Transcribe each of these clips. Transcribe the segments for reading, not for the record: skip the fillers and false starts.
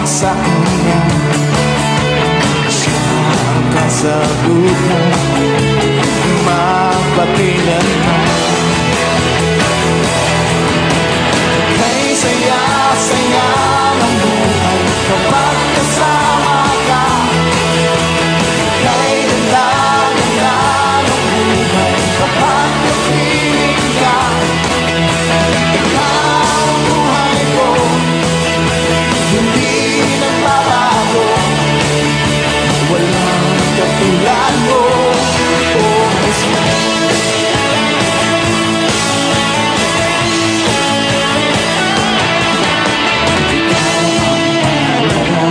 Sa kanya. Siya ang kasagutan, magpakailanman. Kay saya-saya ng buhay kapag kasama ka. Kay ganda-ganda ng buhay kapag kapiling ka. Ikaw ang buhay ko, hindi nagbabago. Walang katulad mo, oh Jesus. Ikaw ang mahalaga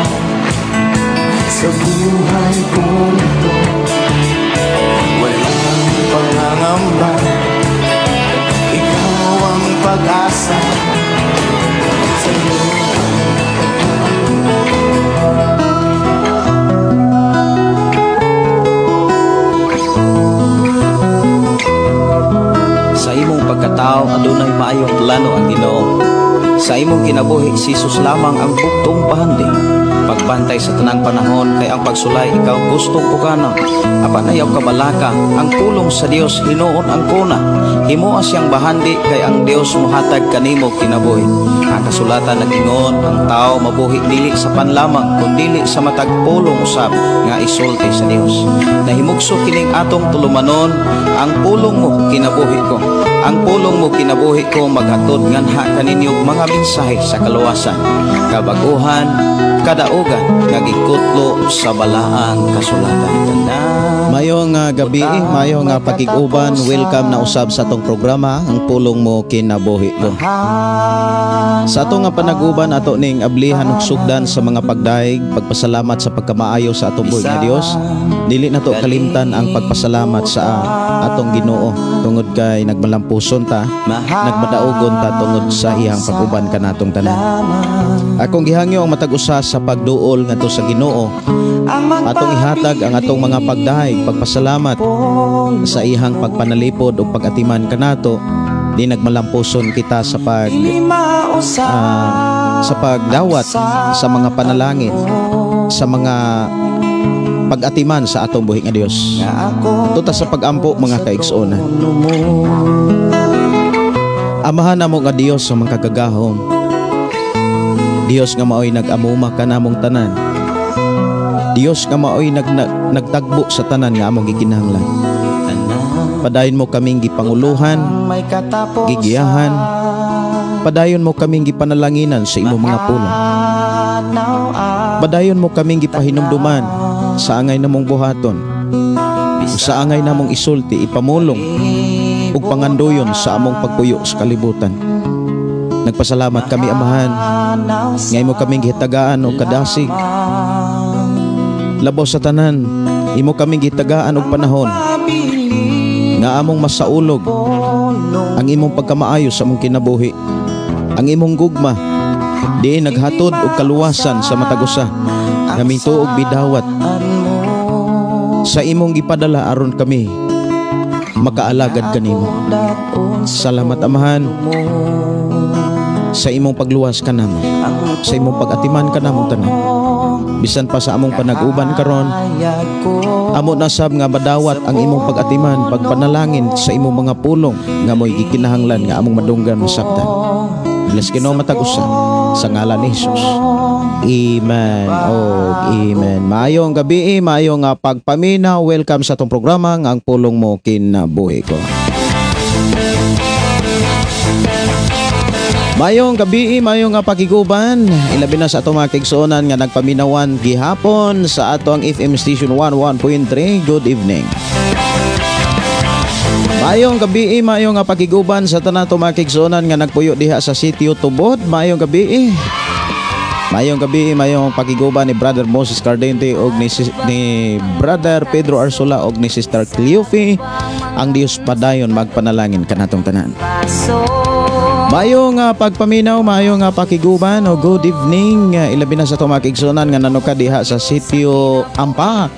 sa buhay kong ito. Walang pangangamba, ikaw ang pag-asa. Sa'yo. Sa imong pagkatao adunay maayong plano ang Ginoo. Sa imong kinabuhi si Jesus lamang ang buktong pahandi. Pagbantay sa tanang panahon kay ang pagsulay ikaw gustong pukana. Apan ayaw kabalaka ang pulong sa Dios hinuon ang kuna. Himoa siyang bahandi kay ang Dios mohatag kanimo kinabuhi. Ang kasulatan nag-ingon ang tao mabuhi dili sa panlamang kun dili sa matag pulong usab nga isulti sa Dios. Nahimugso kining atong tulumanon, ang pulong mo kinabuhi ko. Ang pulong mo kinabuhi ko maghatod nganha kaninyo mga mensahe sa kaluwasan, kabaguhan, kadaugan nga gikutlo sa balaang kasulatan. Mayong gabi, mayong pakig-uban, welcome na usab sa atong programa ang pulong mo kinabuhi ko. Sa atong nga panaguban ato ning ablihan ug sugdan sa mga pagdaig, pagpasalamat sa pagkamaayo sa atong buhi nga Dios. Dili nato kalimtan ang pagpasalamat sa atong Ginoo tungod kay nagmalampuson ta, nagmadaugon ta tungod sa iyang pag-uban kanatong tanan. Akong gihangyo ang matag usa sa pagduol ngadto sa Ginoo. Atong ihatag ang atong mga pagdaig, pagpasalamat sa iyang pagpanalipod ug pag-atiman kanato. Di nagmalampuson kita sa pag sa pagdawat sa mga panalangin, sa mga pag-atiman sa atong buhi nga Dios. Tuta sa pag-ampo mga kaigsuonan. Amahan namo nga Dios sa mga kagagahom. Dios nga maoy nag-amuma kanamong tanan. Dios nga maoy nagtagbo sa tanan nga among gikinahanglan. Padayon mo kaming gipanguluhan, gigiyahan. Padayon mo kaming gipanalanginan sa imong mga pulong. Padayon mo kaming gipahinumduman sa angay namong buhaton, sa angay namong isulti, ipamulong ug pangandoyon sa among pagpuyo sa kalibutan. Nagpasalamat kami, Amahan, nga imo kaming gihitagaan og kadasig. Labaw sa tanan, imo kaming gihitagaan og panahon nga among masaulog ang imong pagkamaayo sa among kinabuhi. Ang imong gugma diin naghatod og kaluwasan sa matag usa nga mituo og bidawat sa imong gipadala aron kami makaalagad kanimo. Salamat, Amahan, sa imong pagluwas kanamo, sa imong pag-atiman kanamong tanan. Bisan pa sa among panag-uban karon, amo nasab nga madawat ang imong pag-atiman, pagpanalangin sa imong mga pulong nga mo'y gikinahanglan nga among madunggan masabtan. Bless Ginoo matag usa sa ngalan ni Jesus. Amen. Oh, amen. Maayong gabi, maayong pagpaminaw. Welcome sa atong programa nga ang pulong mo kinabuhi ko. Maayong gabi, maayong pakiguban. Ilabi na sa atong mga kaigsuonan nga nagpaminawan gihapon sa atong FM station 11.3. Good evening. Maayong gabi, maayong pakiguban sa tanan atong mga kaigsuonan nga nagpuyo diha sa sitio Tubod. Maayong gabi. Maayong gabi, maayong pakiguban ni Brother Moses Cardente og ni Brother Pedro Arsola og ni Sister Cleofe. Ang Dios padayon magpanalangin kanatong tanan. Maayong pagpaminaw, maayong pakiguban o good evening. Ilabi na sa atong mga kaigsuonan nga nanuka diha sa sitio Ampak,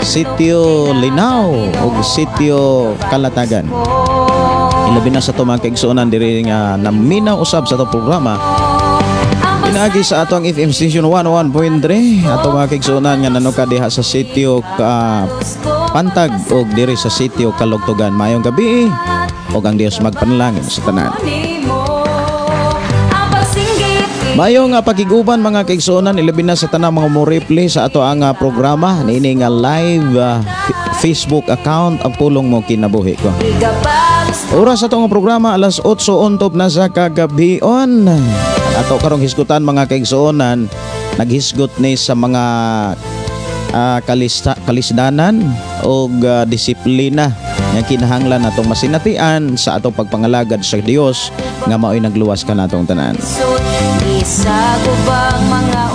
sitio Linaw ug sitio Kalatagan. Ilabi na sa atong mga kaigsuonan diri nga naminaw usab sa atong programa. Pinaagi sa atong FM station 101.3 ato mga kaigsuonan nga nanukad diha sa sitio Pantag og diri sa sitio Kalugtugan. Maayong gabi og ang Dios magpanalangin sa tanan. Maayong pakiguban mga kaigsuonan, ilabi na sa tanang mga mo-replay sa ato ang programa niini nga live Facebook account ang Pulong Mo Kinabuhi Ko. Oras sa atong programa alas 8:00 na sa kagabion. Ato karong hisgutan mga kaigsuonan, naghisgot ni sa mga kalisdanan og disiplina nga kinahanglan atong masinatian sa atong pagpangalagad sa Dios nga maoy nagluwas kanatong tanan.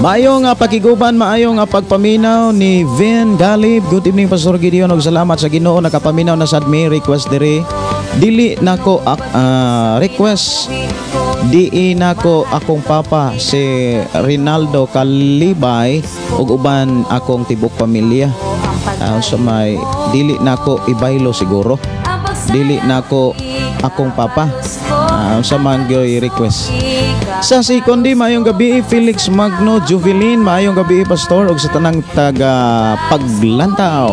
Maayong pakiguban, maayong pagpaminaw ni Vin Galib. Good evening Pastor Gideon og salamat sa Ginoo nakapaminaw na sad mi. Request diri, dili nako request di nako akong papa si Rinaldo Kalibay ug uban akong tibok pamilya. Sa may dili nako ibaylo siguro. Dili nako akong papa. Sa mangyoy request. Sa Sikondi, maayong gabi Felix Magno Juvelin, maayong gabi Pastor ug sa tanang taga Paglantaw.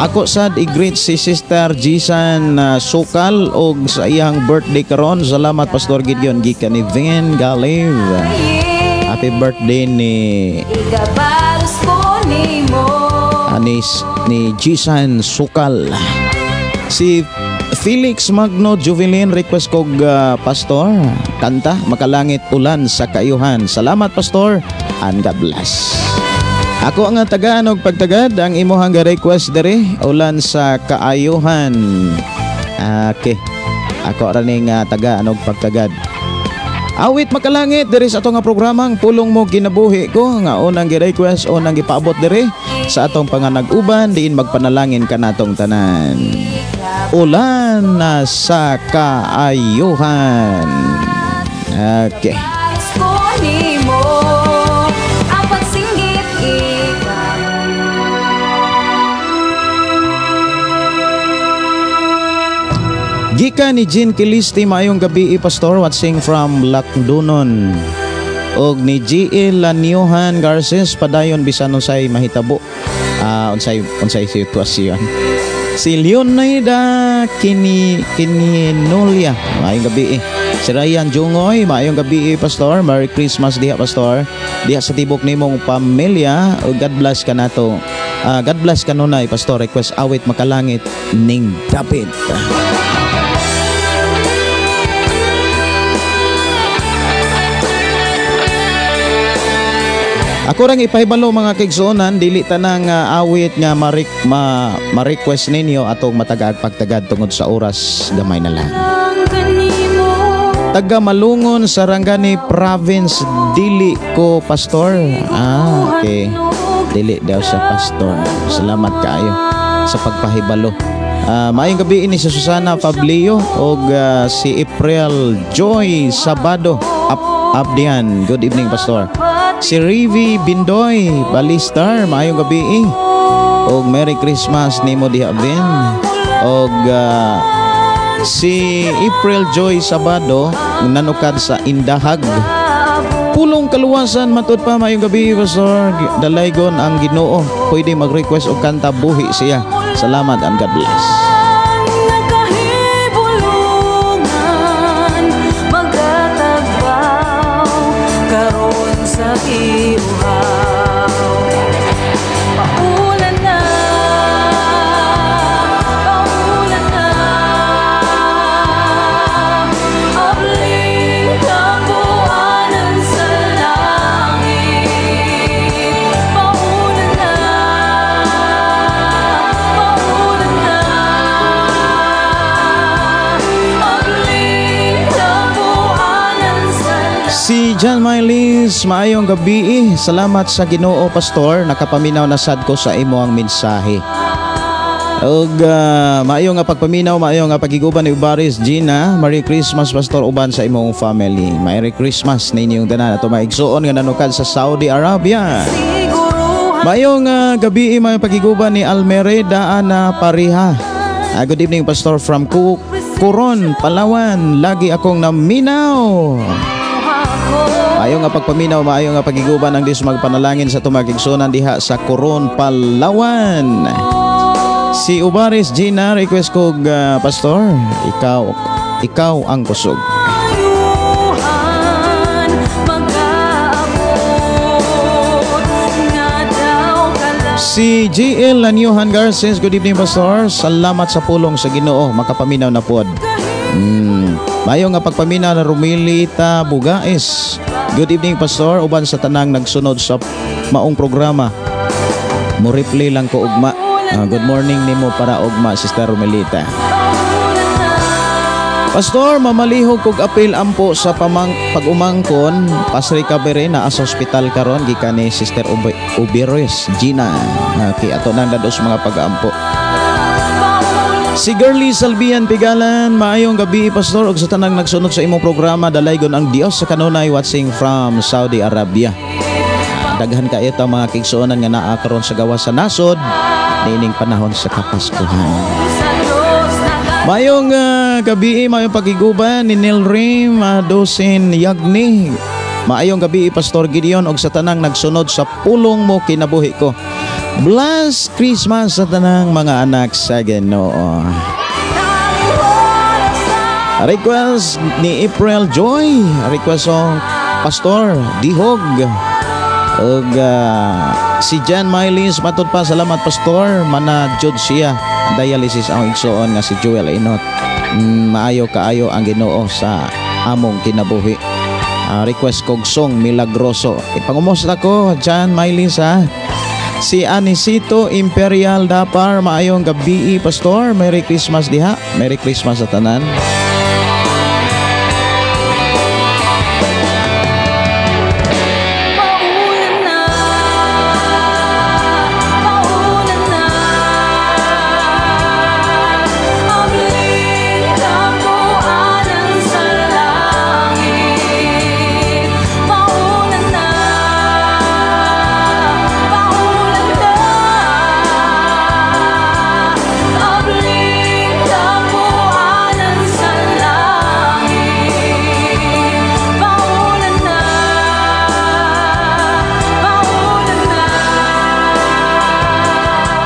Ako sad i-greet si Sister Jisan Sukal og sa iyang birthday karon. Salamat Pastor Gideon gikan ni Vin Galiv. Happy birthday ni Jisan Sukal. Si Felix Magno Juvelin request kog Pastor kanta Makalangit Ulan sa Kaayuhan. Salamat Pastor and God bless. Ako ang tagaan og pagtagad ang imuhang request diri, ulan sa kaayuhan. Okay. Ako ra ning tagaan og pagtagad. Awit Makalangit diri sa atong programang Pulong Mo Kinabuhi Ko nga unang gi-request, unang gipaabot diri sa atong panganag-uban diin magpanalangin kanatong tanan. Ulan na sa kaayuhan. Okay. Gika ni Jean Kilisti, maayong gabi Pastor, watching from Lakdunon. Og ni G.L. Laniohan Garces, padayon bisan unsay mahitabo. Unsay sitwasyon. Si Leonida Kininolia, maayong gabi. Si Ryan Jungoy, maayong gabi Pastor. Merry Christmas diha Pastor. Diha sa tibok nimong pamilya. God bless kanato. God bless kanunay Pastor. Request awit Makalangit ning David. Ako rang ipahibalo mga kaigsuonan, dili tanang awit nga ma-request ninyo atong matagaag pagtagad tungod sa oras, gamay na lang. Taga Malungon, Sarangani Province, dili ko Pastor. Okay. Dili daw sa Pastor. Salamat kaayo sa pagpahibalo. Maayong gabi ini si Susana Pablio og si April Joy Sabado Abdian. Good evening Pastor. Si Rivi Bindoy Balistar, maayong gabi. Og Merry Christmas nimo diha Vin. Og si April Joy Sabado nanukad sa Indahag. Pulong Kaluwasan matud pa, maayong gabi Pastor. Dalaygon ang Ginoo. Pwede mag-request og kanta Buhi Siya. Salamat and God bless. Si John Mylis, maayong gabi. Salamat sa Ginoo Pastor, nakapaminaw na sad ko sa imo ang mensahe. Og maayong nga pagpaminaw, maayong nga pagiguban ni Ubaris Gina. Merry Christmas Pastor uban sa imong family. Merry Christmas ninyong tanan ato maigsuon nga nanukad sa Saudi Arabia. Maayong gabi, maayong pagiguban ni Almereda Ana Pariha. Good evening Pastor from Coron, Palawan. Lagi akong naminaw. Maayo nga pagpaminaw, maayo nga pagiguban ang Dios magpanalangin sa tumagigsunan diha sa Coron, Palawan. Si Ubaris Gina, request ko pastor, ikaw ang kusog. Si GL Lanyuhan Garces, good evening pastor. Salamat sa pulong sa Ginoo, makapaminaw na pod. Maayo nga pagpaminaw na Romilita Bugais. Good evening pastor, uban sa tanang nagsunod sa maong programa. Mo-replay lang ko ugma. Good morning nimo para ugma, Sister Romilita. Pastor, mamalihog kog apil ampo sa pag-umangkon, pas recovery na sa ospital karon gikan ni Sister Ubiros Gina. Okay, ato nang dados mga pag-ampo. Si Girlie Salbian Pigalan, maayong gabi pastor ug sa tanang nagsunod sa imong programa, dalaygon ang Dios sa kanunay, watching from Saudi Arabia. Daghan kaayo ta mga kigsuonan nga naa karon sa gawas sa nasod niining panahon sa Kapaskuhan. Mayong gabi, mayong pagiguban ni Neil Rim, Dosin Yagni. Maayong gabi, Pastor Gideon, og sa tanang nagsunod sa pulong mo kinabuhi ko. Bless Christmas sa tanang mga anak sa Ginoo. Request ni April Joy, request song Pastor Dihog. Og si Jan Mylis matud pa, salamat pastor, mana jud siya dialysis ang igsuon nga si Joel Inot. Maayo kaayo ang Ginoo sa among kinabuhi. Request kog song Milagroso. Ipangumusta ko Jan Mylis ha. Si Anisito Imperial Dapar, maayong gabi pastor, Merry Christmas diha. Merry Christmas sa tanan.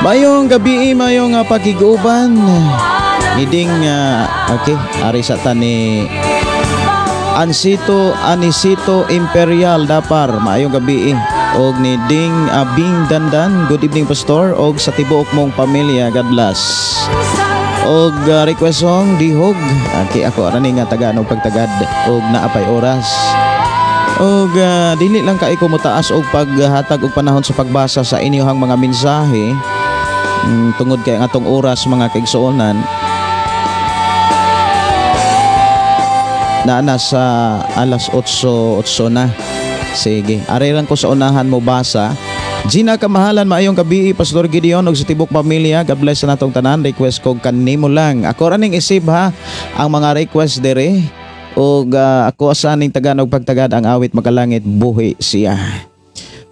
Mayong gabi, mayong pagiguban niding okay, ari sa tani Ansito Anisito Imperial Dapar, maayong gabi og ni Ding Bing Dandan, good evening pastor og sa tibuok mong pamilya, God bless. Og request song Dihog. Okay, ako ara ni nga taga og pagtagad og naapay oras. Og dili lang kay ko motaas og paghatag og panahon sa pagbasa sa inyong mga mensahe. Tungod kay ang atong oras mga kaigsuonan naa sa alas 8:08 na. Sige, ari lang ko sa unahan mo basa. Gina Kamahalan, maayong gabi Pastor Gideon ug sa tibok pamilya. God bless sa natong tanan. Request ko kanimo lang. Ako ra ning isip ha ang mga request dere ug ako asa ning tagan og pagtagad ang awit makalangit buhi siya.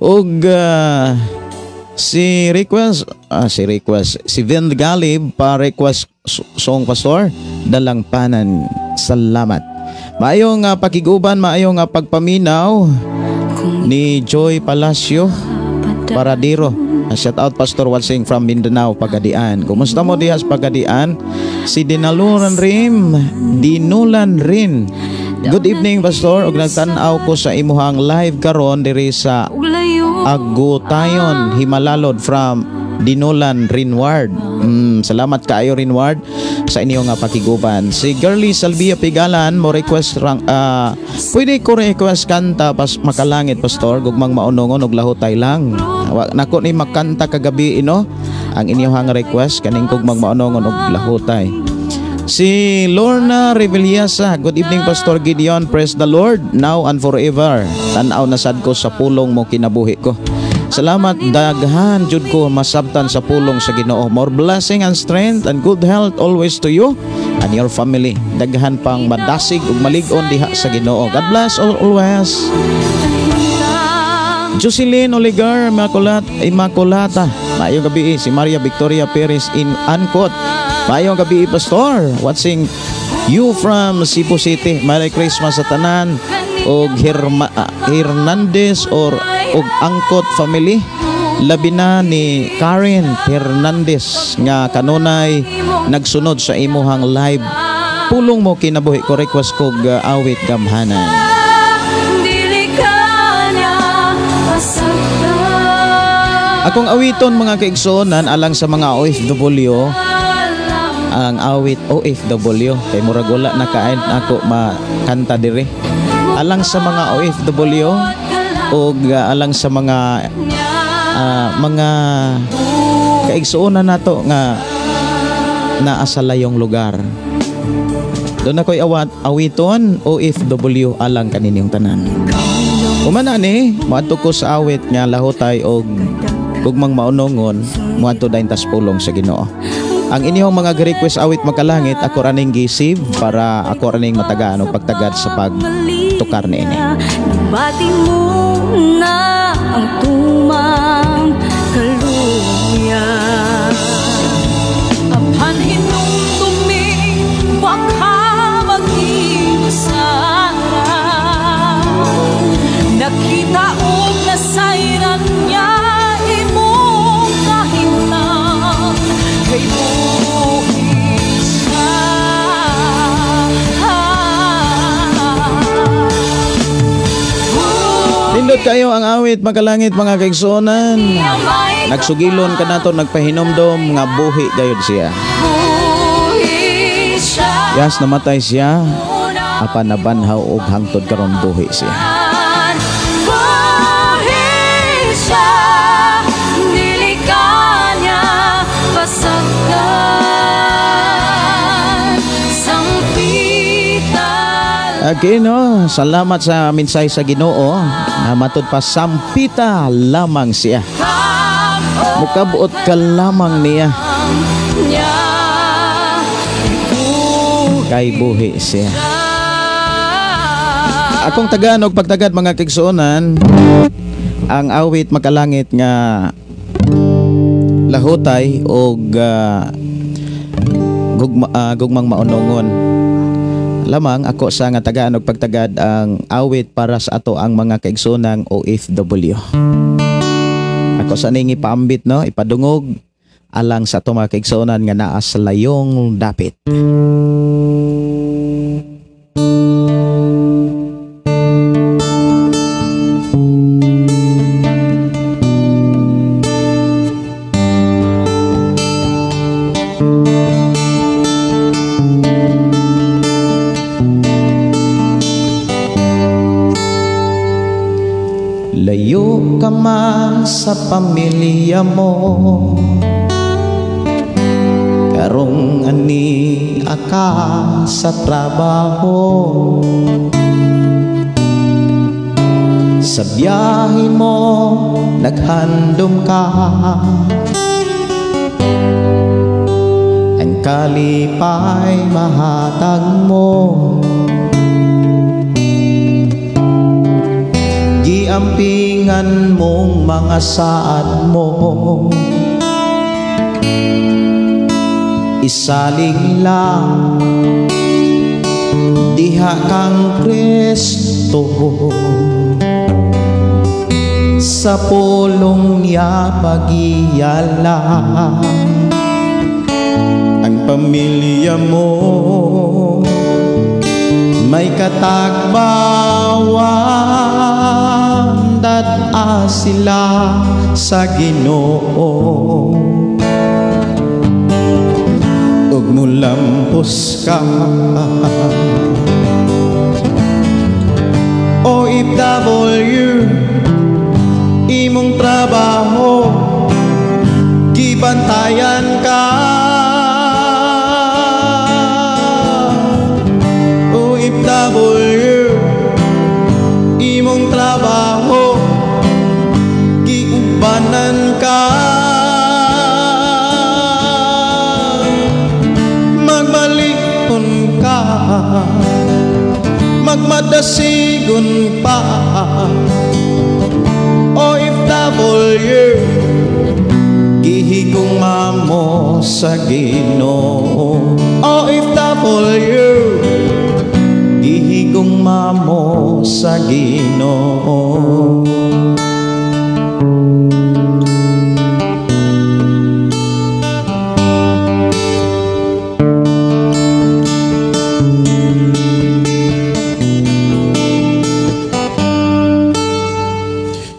Ug si request si Vin Galib pa request song pastor Dalangpanan. Salamat. Maayong pakiguban, maayong pagpaminaw ni Joy Palacio Paradiro. Shout out Pastor watching from Mindanao, Pagadian. Kumusta mo diha sa Pagadian? Si Dinaluran Rim, Dinulan Rin. Good evening Pastor, ug nagtan-aw ko sa imuhang live karon diri sa Agutayon, Himalalod from Dinulan, Rinward. Salamat kaayo Rinward sa inyong pakiguban. Si Girlie Salvia Pigalan mo request rang pwede ko request kanta pas makalangit pastor, gugmang maunongon og lahutay lang. Nako ni makanta kagabi ino ang inyong request kaning gugmang maunongon og lahutay. Si Lorna Revillasa, good evening Pastor Gideon, praise the Lord now and forever. Tan-aw na sad ko sa pulong mo kinabuhi ko. Salamat daghan jud ko masabtan sa pulong sa Ginoo. More blessing and strength and good health always to you and your family. Daghan pang madasig ug malig-on diha sa Ginoo. God bless all always. Jocelyn Oligar Immaculata. Maayong gabi si Maria Victoria Perez in Ancot. Maayong gabi Pastor, watching you from Cebu City. Merry Christmas sa tanan. og Hernandez or og Angkot family, labi na ni Karen Hernandez nga kanunay nagsunod sa imuhang live Pulong Mo Kinabuhi ko. Request kog awit Gamhanan. Dili ka niya pasaktan. Akong awiton, mga kaigsuonan, alang sa mga OFW, ang awit OFW kay murag wala na kain ako makanta diri. Alang sa mga OFW og alang sa mga mga kaigsuonan nato nga naa sa layong lugar. Doon ako'y awiton OFW alang kaninyong tanan. Humana ni, moadto ko sa awit nga Lahotay og Gugmang Maunongon, moadto dayon tas pulong sa Ginoo. Ang inyong mga request awit makalangit, ako raning gi-save para ako raning matagaan og pagtagad sa pagtukar niini. Nabati mo na ang tumang kaluya. Apan hinumdumi, wa ka mag-iusara. Nakita og nasayran niya imong kahimtang, kay buhi siya. Nindot kayo ang awit makalangit, mga kaigsuonan. Nagsugilon ka nato, nagpahinomdom nga buhi gayud siya. Buhi siya. Yes, namatay siya, apan nabanhaw og hangtod karon buhi siya. Buhi siya, dili ka niya pasaktan. Sampita. Okay, no? Salamat sa mensahe sa Ginoo. Na matud pa sampita lamang siya. Mukabuot ka lamang niya. Kay buhi siya. Akong tagaan og pagtagad, mga kaigsuonan, ang awit makalangit nga Lahotay og Gugmang Maunongon. Lamang ako sa nga tagaan og pagtagad ang awit para sa ato ang mga kaigsoonang OFW. Ako sa ning ipaambit, no, ipadungog alang sa ato mga kaigsuonan nga naa sa layong dapit. Layo ka man sa pamilya mo, karong ani aka sa trabaho. Sa biyahe mo naghandom ka, ang kalipay mahatag mo. Giampingan mong mga saad mo, isalig lang diha kang Kristo. Sa pulong niya pagiyala ang pamilya mo, may katagbawan, dad-a sila sa Ginoo. Ug mulampos ka, OFW, imong trabaho gibantayan ka. OFW, imong trabaho giubanan ka. Magmalikon ka, magmadasigon pa. OFW, gihigong mamo sa Ginoo. OFW, gihigong mamo sa Ginoo.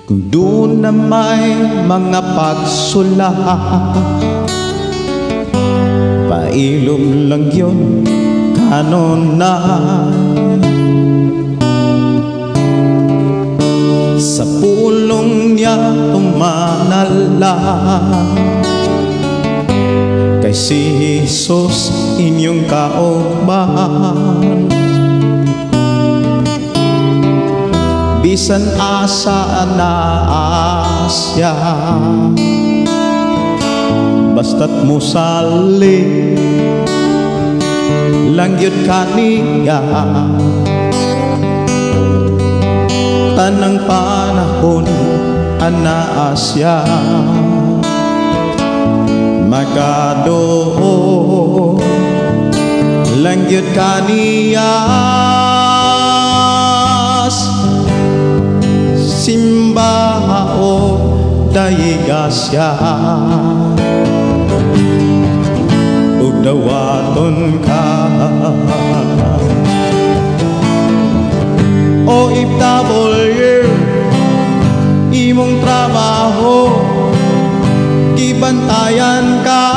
Kung doon na may mga pagsula, pailom lang yun kanon na. Sa pulong niya tumanala, kay si Jesus inyong kauban. Bisan asa na asya, basta't musali lang yun kaniya. Tanang panahon anaa siya, makadoon lang yun kaniya. Simba o daigasya, ug dawaton ka. OFW, imong trabaho gibantayan ka.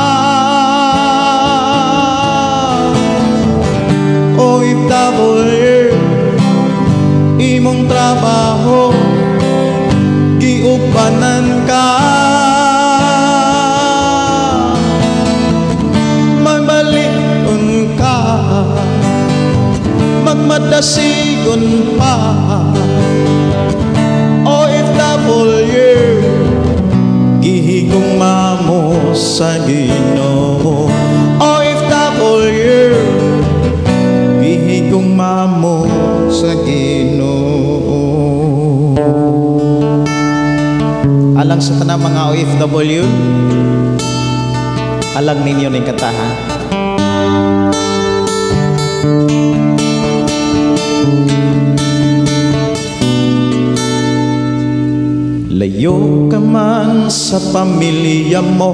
OFW, imong trabaho giupanan ka. Magbalikon ka, magmadasigon pa. OFW, gihigong mamo sa Ginoo. OFW, gihigong mamo sa Ginoo. Alang sa tanang mga OFW, alang ninyo ning kantahan. Layo ka man sa pamilya mo,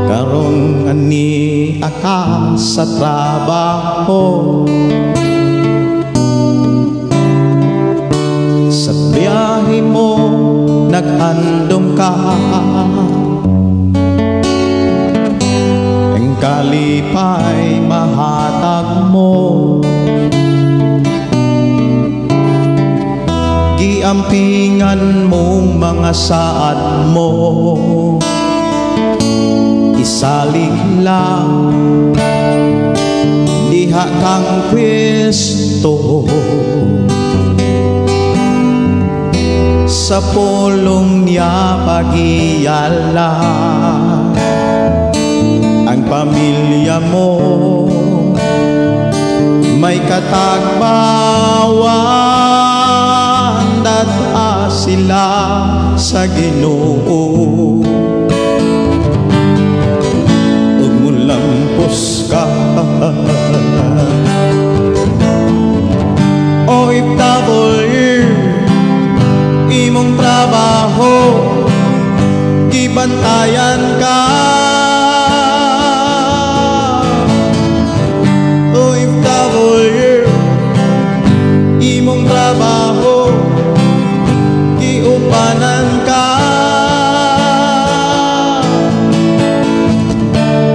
karong ani aka sa trabaho. Sa biyahe mo nag-andom ka, ang kalipay mahatag mo. Giampingan mo mga saad mo, isalig lang diha kang Kristo. Sa pulong niya pagiyala ang pamilya mo, may katagbawan dad-a sila sa Ginoo. Ug mulampos ka, OFW, imong trabaho gibantayan ka. OFW, imong trabaho giupanan ka.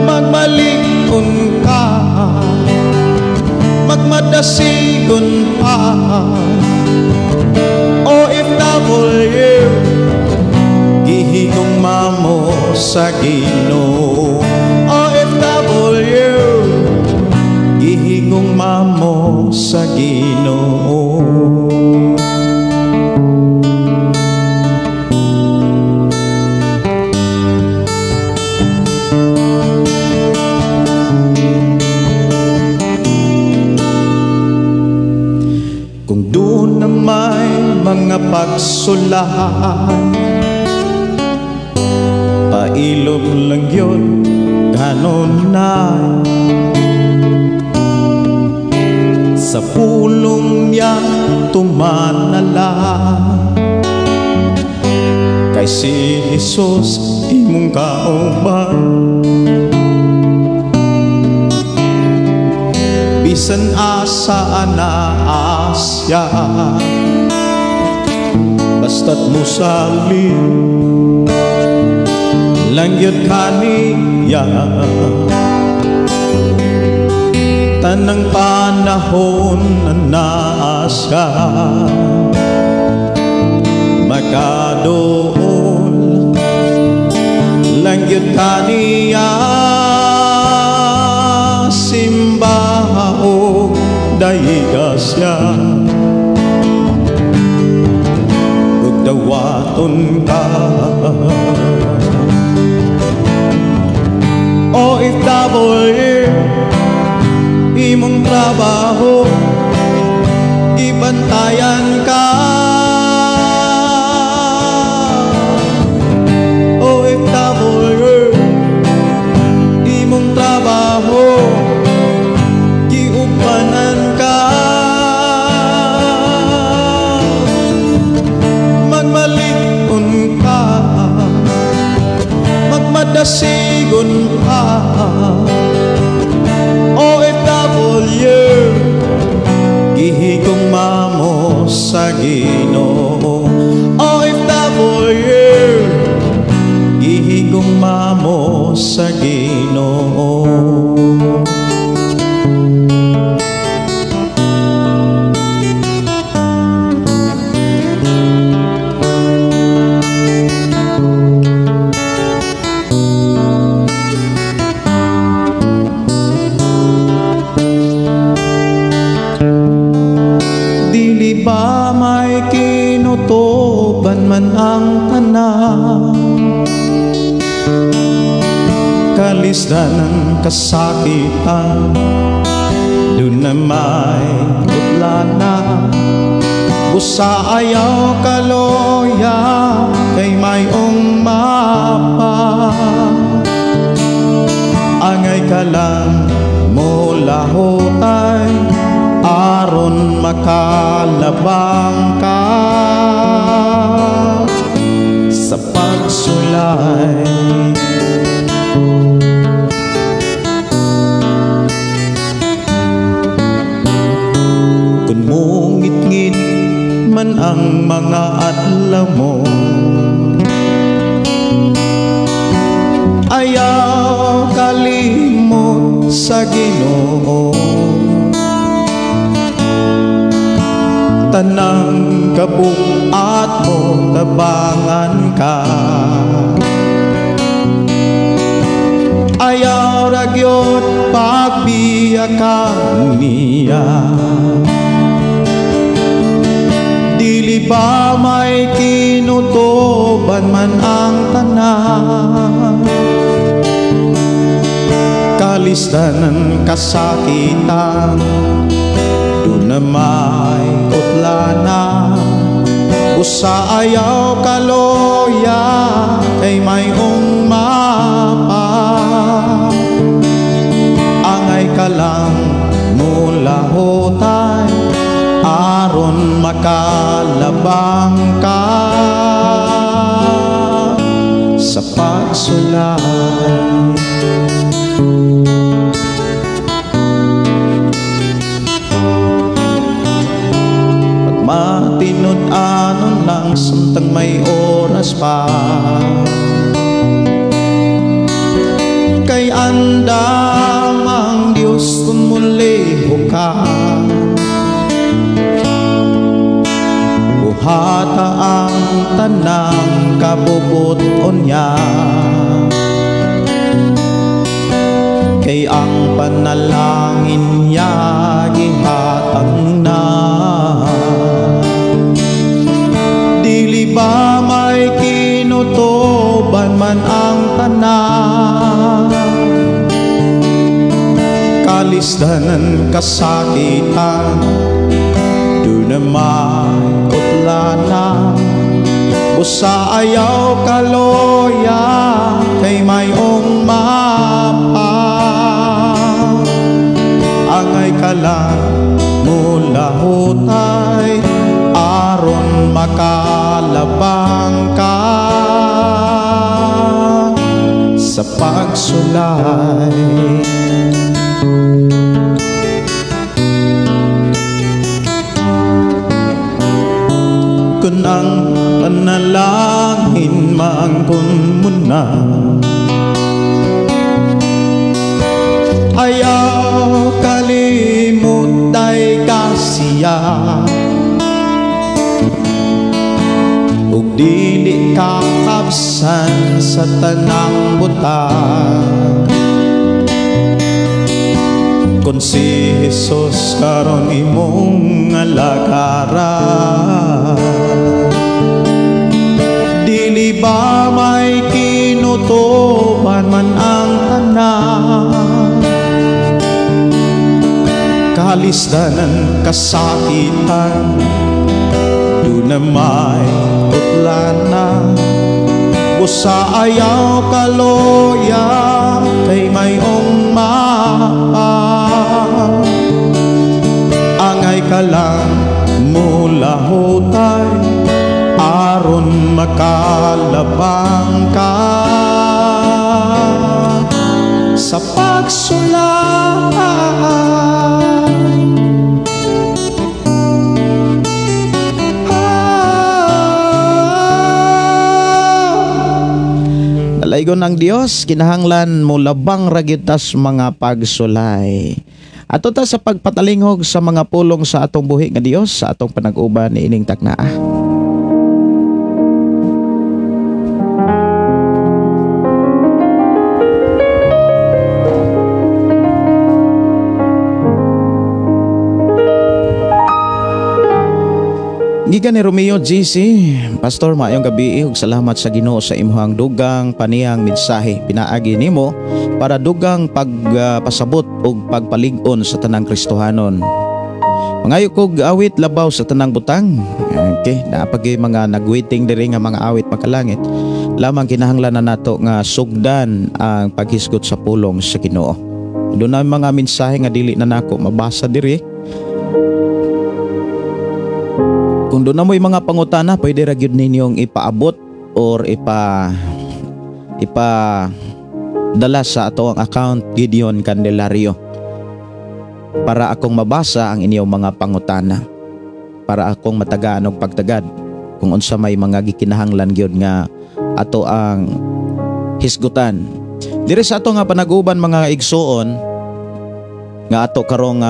Magbalikon ka, magmadasigon pa. OFW, gihigong mamo sa Ginoo. OFW, gihigong mamo sa Ginoo. Kung doon na may mga pagsulahan, pailog lang yun, ganon na. Sa pulong niya tumanala, kay si Jesus imong kauban. Bisan asa na Asya, basta't musalig lang yun kaniya. Tanang panahon na naa siya, makadool lang yun kaniya. Simba o daiga siya, ug dawaton ka. OFW, imong trabaho gibantayan ka. OFW, imong trabaho giupanan ka. Magmalikon ka, magmadasigon ka. OFW, gihigong mamo sa Ginoo. OFW, gihigong mamo sa Ginoo. Dili ba may kinutuban man ang tanan, kalisdan ng kasakitan, doon na may utlana. Busa ayaw kaloya, kay mayong mapa. Angay ka lang mulahotay, aron makalabang ka sa pagsulay. Kung mungit-ngit man ang mga adlaw mo, ayaw kalimot sa Ginoo. Tanang kabuat mo, tabangan ka. Ayaw ragyot pagbiya ka niya. Dili ba may kinutuban man ang tanan, kalisdan ng kasakitan, doon na may utlana. Usa ayaw kaloya, kay mayong mapa. Angay ka lang mulahotay, aron makalabang ka sa pagsulay. Matinud-anon lang samtang may oras pa, kay andam ang Diyos kung muliho ka. Buhata ang tanang kabubuton niya, kay ang panalangin niya gihatag na. Dili ba may kinutuban man ang tanan, kalisdan ng kasakitan, doon na may utlana. Busa ayaw kaloya, kay mayong mapa. Angay ka lang mula makalabang ka sa pagsulay. Kung ang panalangin maangkon mo na, ayaw kalimut ay kasiya, ug dili kakabsan sa tanang butang. Kung si Jesus karon imong alagaran, dili ba may kinutuban man ang tanan? Kalisdanan, kasakitan, doon na may utlana. Busa ayaw kaloya, kay mayong mapa. Angay ka lang mulahutay, aron makalabang ka sa pagsulay. Dalaygon ang Dios, kinahanglan mo labang ra gyud tas mga pagsulay. Ato ta sa pagpatalingog sa mga pulong sa atong buhi nga Dios sa atong panag-uban niining taknaa. Gikan ni Romeo GC, Pastor, maayong gabi ug salamat sa Ginoo sa imong dugang paniyang mensahe pinaagi nimo para dugang pagpasabot ug pagpalig-on sa tanang Kristohanon. Mangayo kog awit labaw sa tanang butang. Okay, naapagi mga nagwaiting diri nga mga awit makalangit. Lamang kinahanglan na nato nga sugdan ang paghisgot sa pulong sa Ginoo. Doon na mga mensahe nga dili na nako mabasa diri. Kung doon na mo'y mga pangutana, pwede ra gyud ninyong ipaabot or ipa dala sa ato ang account Gideon Candelario para akong mabasa ang inyong mga pangutana, para akong matagaan og pagtagad kung unsa may mga gikinahanglan gyud nga ato ang hisgutan. Diri sa ato nga panaguban mga igsuon nga ato karong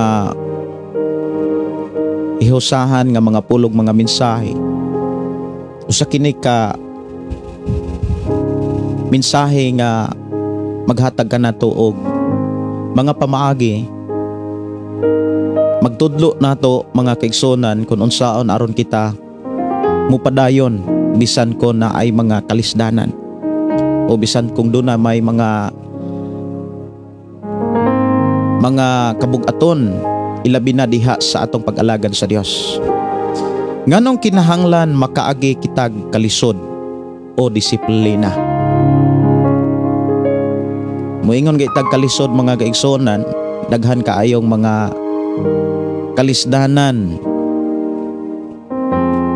ihusahan nga mga pulog mga mensahe. Usa kini ka mensahe nga maghatag ka nato og mga pamaagi, magtudlo nato mga kaigsunan kung unsaon aron kita mupadayon bisan ko na ay mga kalisdanan o bisan kung doon na may mga kabug-aton, ilabi na diha sa atong pag-alagad sa Dios. Nganong kinahanglan makaagi kitag kalisod o disiplina? Moingon kitag kalisod mga kaigsuonan, daghan kaayong mga kalisdanan.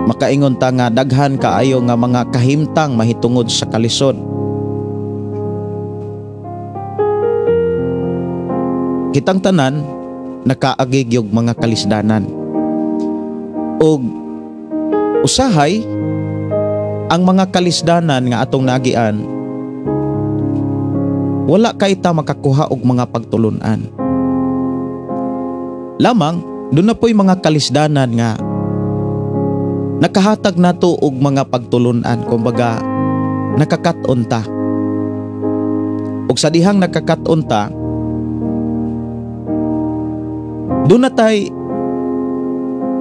Makaingon ta nga daghan kaayo nga mga kahimtang mahitungod sa kalisod. Kitang tanan nakaagi gyud mga kalisdanan. Og usahay ang mga kalisdanan nga atong naagian, wala kay ta makakuha og mga pagtulun-an. Lamang doon na po'y mga kalisdanan nga nakahatag nato og mga pagtulun-an, kumbaga nakakat-on ta. Og sa dihang nakakat-on ta, doon na tay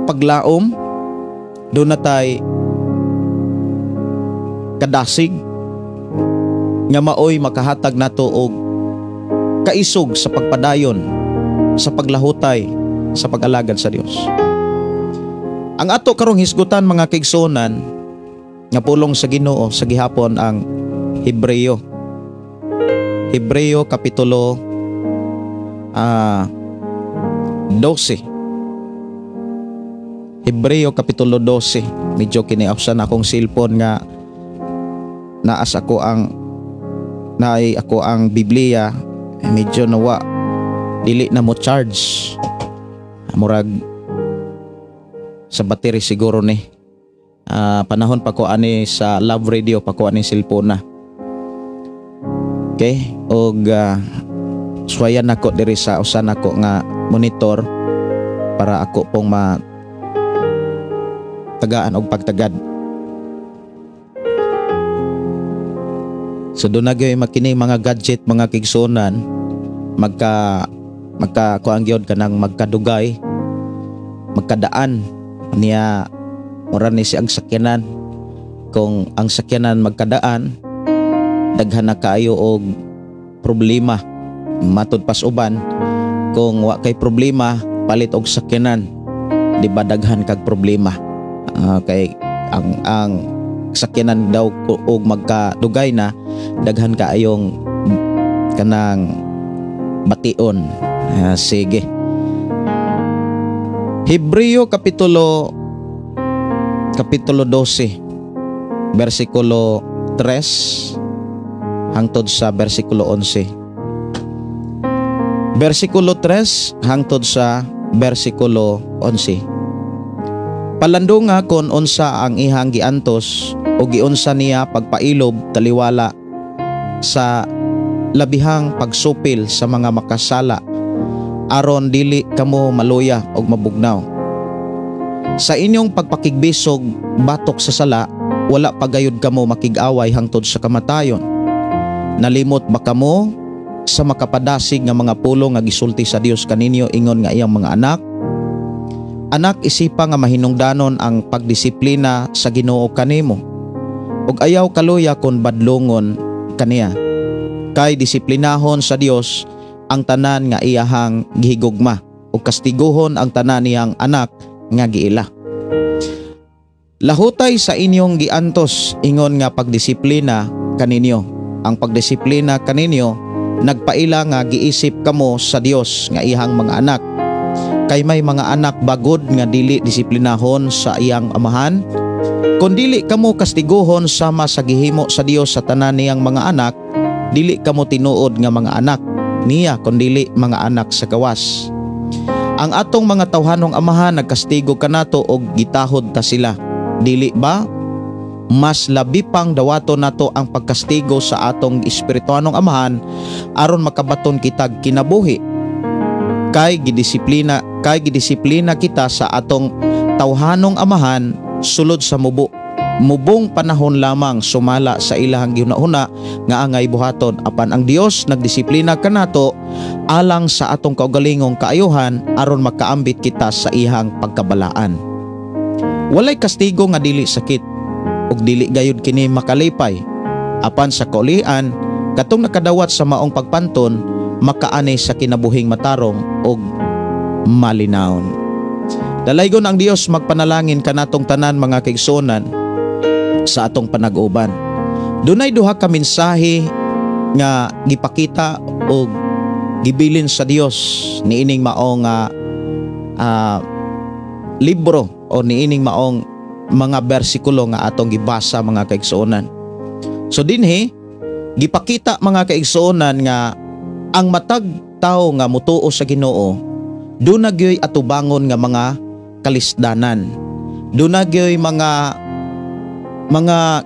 paglaom, doon na tay kadasig nga maoy makahatag nato og kaisog sa pagpadayon, sa paglahutay, sa pag-alagad sa Dios. Ang ato karong hisgutan mga kaigsuonan nga pulong sa Ginoo sa gihapon ang Hebreo. Hebreo kapitulo 12. Hebreo kapitulo 12. Medyo kiniapsan akong cellphone nga naas ako ang naay ako ang Biblia, eh, medyo nawa, dili na mo charge. Murag sa battery siguro ni. Panahon pa ko ani sa Love Radio pa ko ani cellphone na. Okay, og suwayan nako diri sa usa nako nga monitor para ako pong ma tagaan og pagtagad. So doon na gyud makini mga gadget, mga kigsunan, magka magka kuan gyud kanang magkadugay, magkadaan niya, mura ni si ang sakyanan. Kung ang sakyanan magkadaan, daghan na kaayo og problema. Matud pas uban, kung wa kay problema, palit og sakyanan, di ba daghan kag problema? Kay ang sakyanan daw og magkadugay na, daghan kaayong kanang bation. Sige. Hebreo kapitulo 12 bersikulo 3 hangtod sa bersikulo 11. Bersikulo 3 hangtod sa bersikulo 11. Palandunga kon unsa ang ihang giantos o giunsa niya pagpailob taliwala sa labihang pagsupil sa mga makasala, aron dili kamo maluya og mabugnaw. Sa inyong pagpakigbisog batok sa sala, wala pagayod kamo makig-away hangtod sa kamatayon. Nalimot ba kamo sa makapadasig nga mga pulong nga gisulti sa Dios kaninyo ingon nga iyang mga anak? Anak, isipa nga mahinungdanon ang pagdisiplina sa Ginoo kanimo, ug ayaw kaluya kon badlongon kaniya. Kay disiplinahon sa Dios ang tanan nga iyahang gihigugma, ug kastiguhon ang tanan niyang anak nga giila. Lahutay sa inyong giantos ingon nga pagdisiplina kaninyo. Ang pagdisiplina kaninyo nagpaila nga giisip kamo sa Dios nga iyang mga anak. Kay may mga anak bagod nga dili disiplinahon sa iyang amahan. Kung dili kamo kastiguhon sama sa gihimo sa Dios sa tanan niyang mga anak, dili kamo tinuod nga mga anak niya, kun dili mga anak sa gawas. Ang atong mga tawhanong amahan nagkastigo kanato og gitahod ta sila. Dili ba mas labi pang dawaton nato ang pagkastigo sa atong espirituanong amahan aron makabaton kitag kinabuhi? Kay gidisiplina kita sa atong tawhanong amahan sulod sa mubong panahon lamang sumala sa ilahang gihuna-huna nga angay buhaton, apan ang Dios nagdisiplina kanato alang sa atong kaugalingong kaayuhan aron makaambit kita sa iyang pagkabalaan. Walay kastigo nga dili sakit ug dili gayud kini makalipay, apan sa kaulian katong nakadawat sa maong pagpanton makaani sa kinabuhing matarong ug malinawon. Dalaygon ang Dios magpanalangin kanatong tanan, mga kaigsuonan, sa atong panag-uban. Dunay duha ka mensahe nga gipakita og gibilin sa Dios niining maong libro o niining maong mga bersikulo nga atong gibasa, mga kaigsuonan. So dinhi gipakita, mga kaigsuonan, nga ang matag tawo nga mutuo sa Ginoo duna gyoy atubangon nga mga kalisdanan. Duna gyoy mga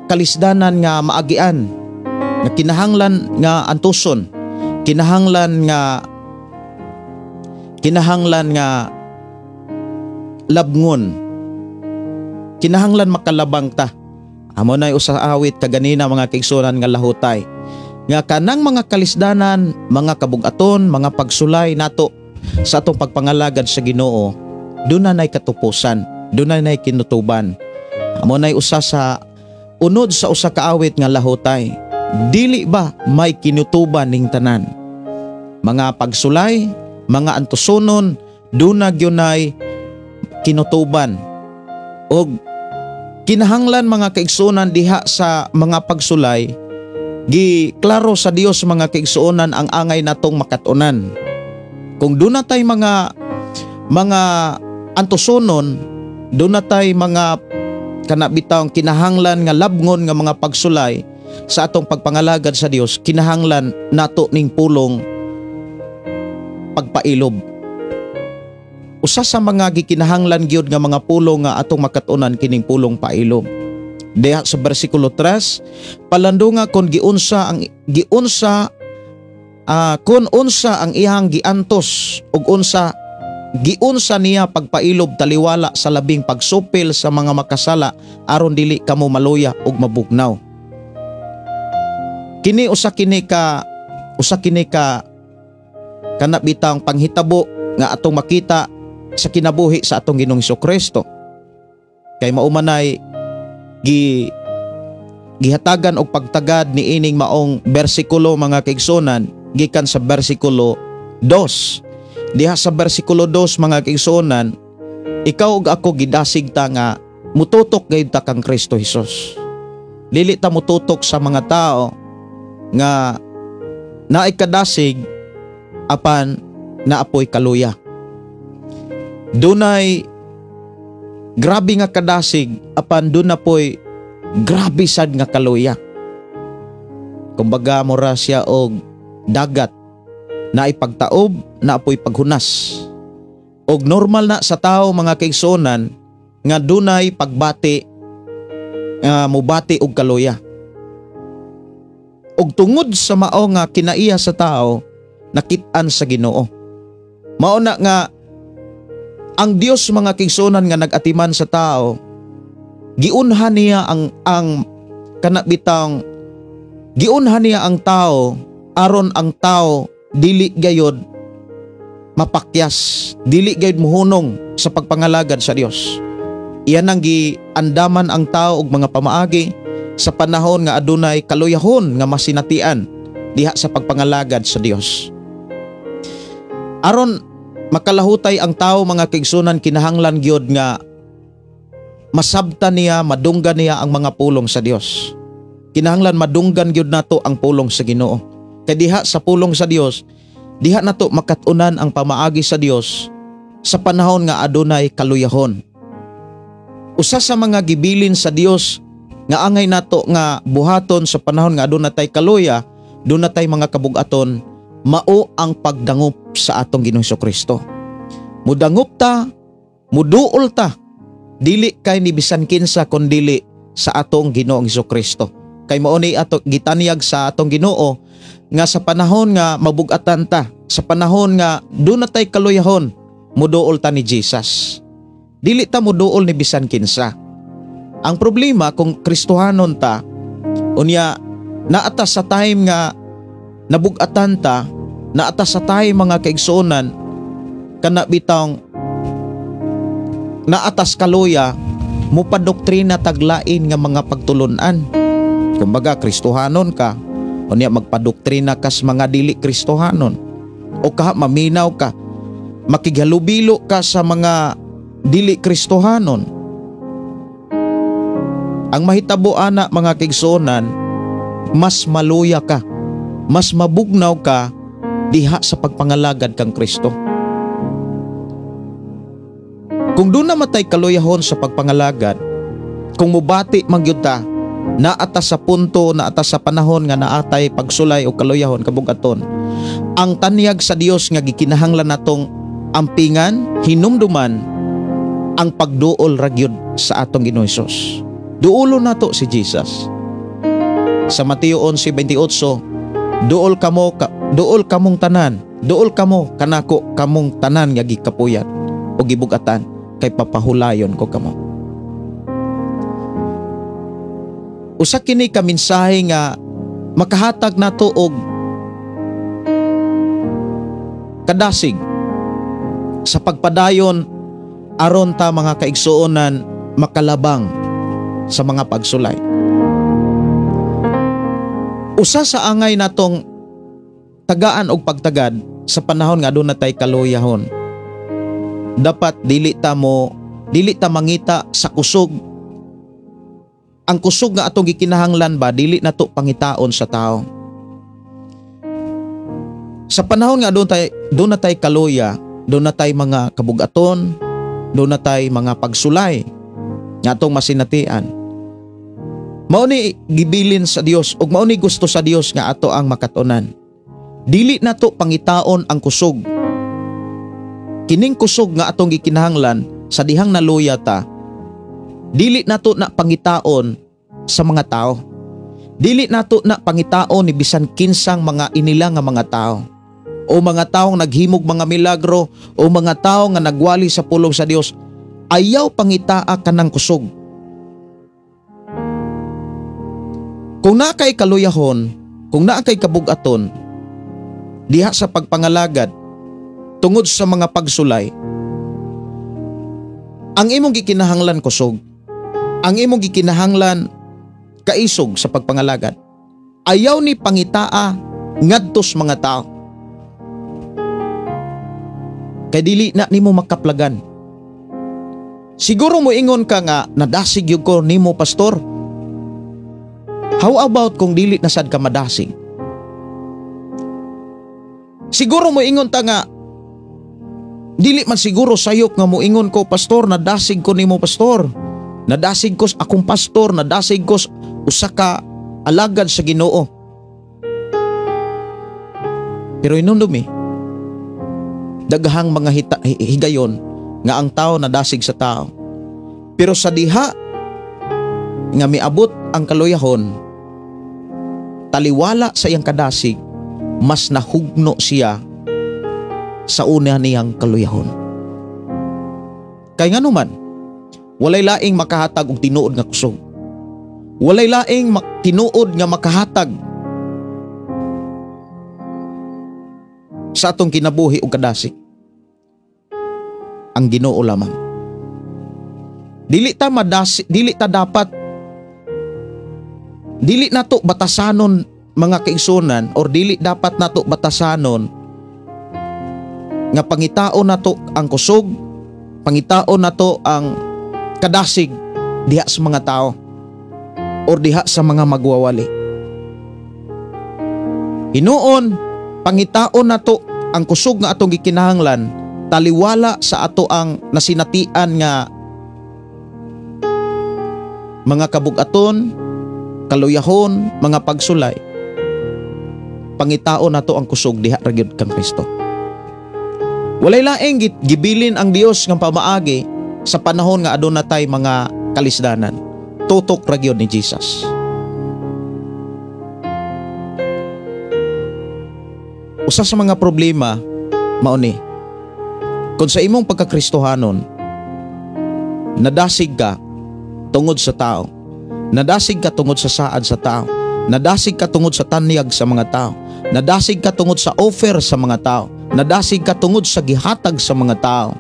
kalisdanan nga maagian, nga kinahanglan nga antuson, kinahanglan nga labngon, kinahanglan makalabang ta. Amo na usa awit kaganina, mga kaigsuonan, nga lahutay nga kanang mga kalisdanan, mga kabugaton, mga pagsulay nato sa atong pagpangalagad sa Ginoo, duna nay katupusan, duna nay kinutuban. Amo nay usa sa unod sa usa ka awit nga lahutay. Dili ba may kinutuban ning tanan? Mga pagsulay, mga antusonon, duna gyunay kinutuban. Og kinahanglan, mga kaigsuonan, diha sa mga pagsulay, gi klaro sa Dios, mga kaigsuonan, ang angay natong makatunan. Kung duna tay mga antusonon, Doon na tay mga kana bitawng kinahanglan nga labngon nga mga pagsulay sa atong pagpangalagad sa Dios, kinahanglan nato ning pulong pagpailob. Usa sa mga gikinahanglan gyud nga mga pulong nga atong makat-unan kining pulong pailob. Diha sa bersikulo 3, palandunga kon unsa ang iyang giantos ug unsa giunsa niya pagpailob taliwala sa labing pagsupil sa mga makasala aron dili kamo maluya ug mabugnaw. Kini usa kini ka kana bitang panghitabo nga atong makita sa kinabuhi sa atong Ginoong Kristo. Kay mao manay gihatagan og pagtagad ni ining maong bersikulo, mga kaigsunan, gikan sa bersikulo 2. Diha sa bersikulo 2, mga kaigsuonan, ikaw ug ako gidasig ta nga mututok gayud ta kang Kristo Hesus. Dili ta mututok sa mga tao nga naay kadasig apan naapoy kaluya. Dunay grabe nga kadasig apan duna poy grabe sad nga kaluya. Kumbaga mura siya og dagat, naay pagtaob, naapoy paghunas. Og normal na sa tao, mga kaigsuonan, nga dunay pagbati nga mubati og kaluya. Og tungod sa mao nga kinaiya sa tao, nakit-an sa Ginoo. Mao na nga ang Dios, mga kaigsuonan, nga nag-atiman sa tao, giunhan niya ang kana bitang giunhan niya ang tao aron ang tao dili gayod mapakyas, dili gayod muhunong sa pagpangalagad sa Dios. Iyan ang giandaman ang tao og mga pamaagi sa panahon nga adunay kaluyahon nga masinatian diha sa pagpangalagad sa Dios. Aron makalahutay ang tao, mga kaigsunan, kinahanglan gyud nga masabtan niya, madunggan niya ang mga pulong sa Dios. Kinahanglan madunggan gyud nato ang pulong sa Ginoo. Kay diha sa pulong sa Dios, diha nato makat-unan ang pamaagi sa Dios sa panahon nga adunay kaluyahon. Usa sa mga gibilin sa Dios nga angay nato nga buhaton sa panahon nga aduna tay kaluya, duna tay mga kabugaton, mao ang pagdangop sa atong Ginoong Kristo. Mudangop ta, muduol ta, dili kay ni bisan kinsa kundili sa atong Ginoong Kristo. Kay mao ni ato gitanyag sa atong Ginoo nga sa panahon nga mabugatan ta, sa panahon nga duna tay kaluyahon, muduol ta ni Jesus. Dili ta muduol ni bisan kinsa. Ang problema kung Kristohanon ta, unya naata sa time nga nabugatan ta, naata sa time, mga kaigsuonan, kana bitang naatas kaluya, mupadoktrina taglain nga mga pagtulunan. Kumbaga Kristohanon ka, unya magpadoktrina kas mga dili Kristohanon. O kaha maminaw ka, makighalubilo ka sa mga dili Kristohanon. Ang mahitabo ana, mga kaigsuonan, mas maluya ka, mas mabugnaw ka diha sa pagpangalagad kang Kristo. Kung duna man tay kaluyahon sa pagpangalagad, kung mubati man gyud ta, naata sa punto, naata sa panahon nga naatay pagsulay o kaluyahon, kabugaton. Ang tanyag sa Dios nga gikinahanglan natong ampingan, hinumduman ang pagduol ra gyud sa atong Ginoong Hesus. Duolo nato si Jesus. Sa Mateo 11:28, "Duol kamo ka, duol kamong tanan, duol kamo kanako kamong tanan nga gikapuyan o gibugatan, kay papahulayon ko kamo." Usa kini ka mensahe nga makahatag nato og kadasig sa pagpadayon aron ta, mga kaigsuonan, makalabang sa mga pagsulay. Usa sa angay natong tagaan og pagtagad sa panahon nga aduna tay kaluyahon. Dapat dili ta mangita sa kusog. Ang kusog nga atong gikinahanglan ba, dili nato pangitaon sa tao. Sa panahon nga duna tay kaluya, duna tay mga kabugaton, Duna tay mga pagsulay nga atong masinatian. Mao ni gibilin sa Dios ug mao ni gusto sa Dios nga ato ang makatunan. Dili nato pangitaon ang kusog. Kining kusog nga atong gikinahanglan sa dihang naluya ta, dili nato na pangitaon sa mga tao. Dili nato na pangitaon ni bisan kinsang mga inila nga mga tao o mga taong naghimog mga milagro o mga tao nga nagwali sa pulong sa Dios. Ayaw pangitaa kanang kusog. Kung naa kay kaluyahon, kung naa kay kabugaton diha sa pagpangalagad tungod sa mga pagsulay, ang imong gikinahanglan kusog, ang imong gikinahanglan kaisog sa pagpangalagad. Ayaw ni pangitaa ngadtos mga tao. Kay dili na nimo makaplagan. Siguro mo ingon ka nga nadasig gyud ko nimo, pastor. How about kung dili na sad ka madasig? Siguro mo ingon ta nga dili man siguro sayop nga moingon ko, pastor, nadasig ko nimo, pastor. Nadasig ko akong pastor, nadasig ko usa ka alagad sa Ginoo. Pero hinumdumi, daghang mga higayon nga ang tao nadasig sa tao. Pero sa diha nga miabot ang kaluyahon, taliwala sa iyang kadasig, mas nahugno siya sa una niyang kaluyahon. Kay nganuman, walay laing makahatag og tinuod nga kusog. Walay laing tinuod nga makahatag sa atong kinabuhi og kadasig. Ang Ginoo lamang. Dili ta madasi, dili ta dapat, dili nato batasanon mga kaigsunan, or dili dapat nato batasanon nga pangitaon nato ang kusog, pangitaon nato ang kadasig diha sa mga tao or diha sa mga magwawali. Hinuon, pangitaon nato ang kusog nga atong gikinahanglan taliwala sa ato ang nasinatian nga mga kabugaton, kaluyahon, mga pagsulay. Pangitaon nato ang kusog diha ra gyud kang Kristo. Walay laing gibilin ang Dios nga pamaagi sa panahon nga aduna tay mga kalisdanan. Tutok ra gyud ni Jesus. Usa sa mga problema mao ni, kung sa imong pagkakristohanon nadasig ka tungod sa tao, nadasig ka tungod sa saad sa tao, nadasig ka tungod sa tanyag sa mga tao, nadasig ka tungod sa offer sa mga tao, nadasig ka tungod sa gihatag sa mga tao,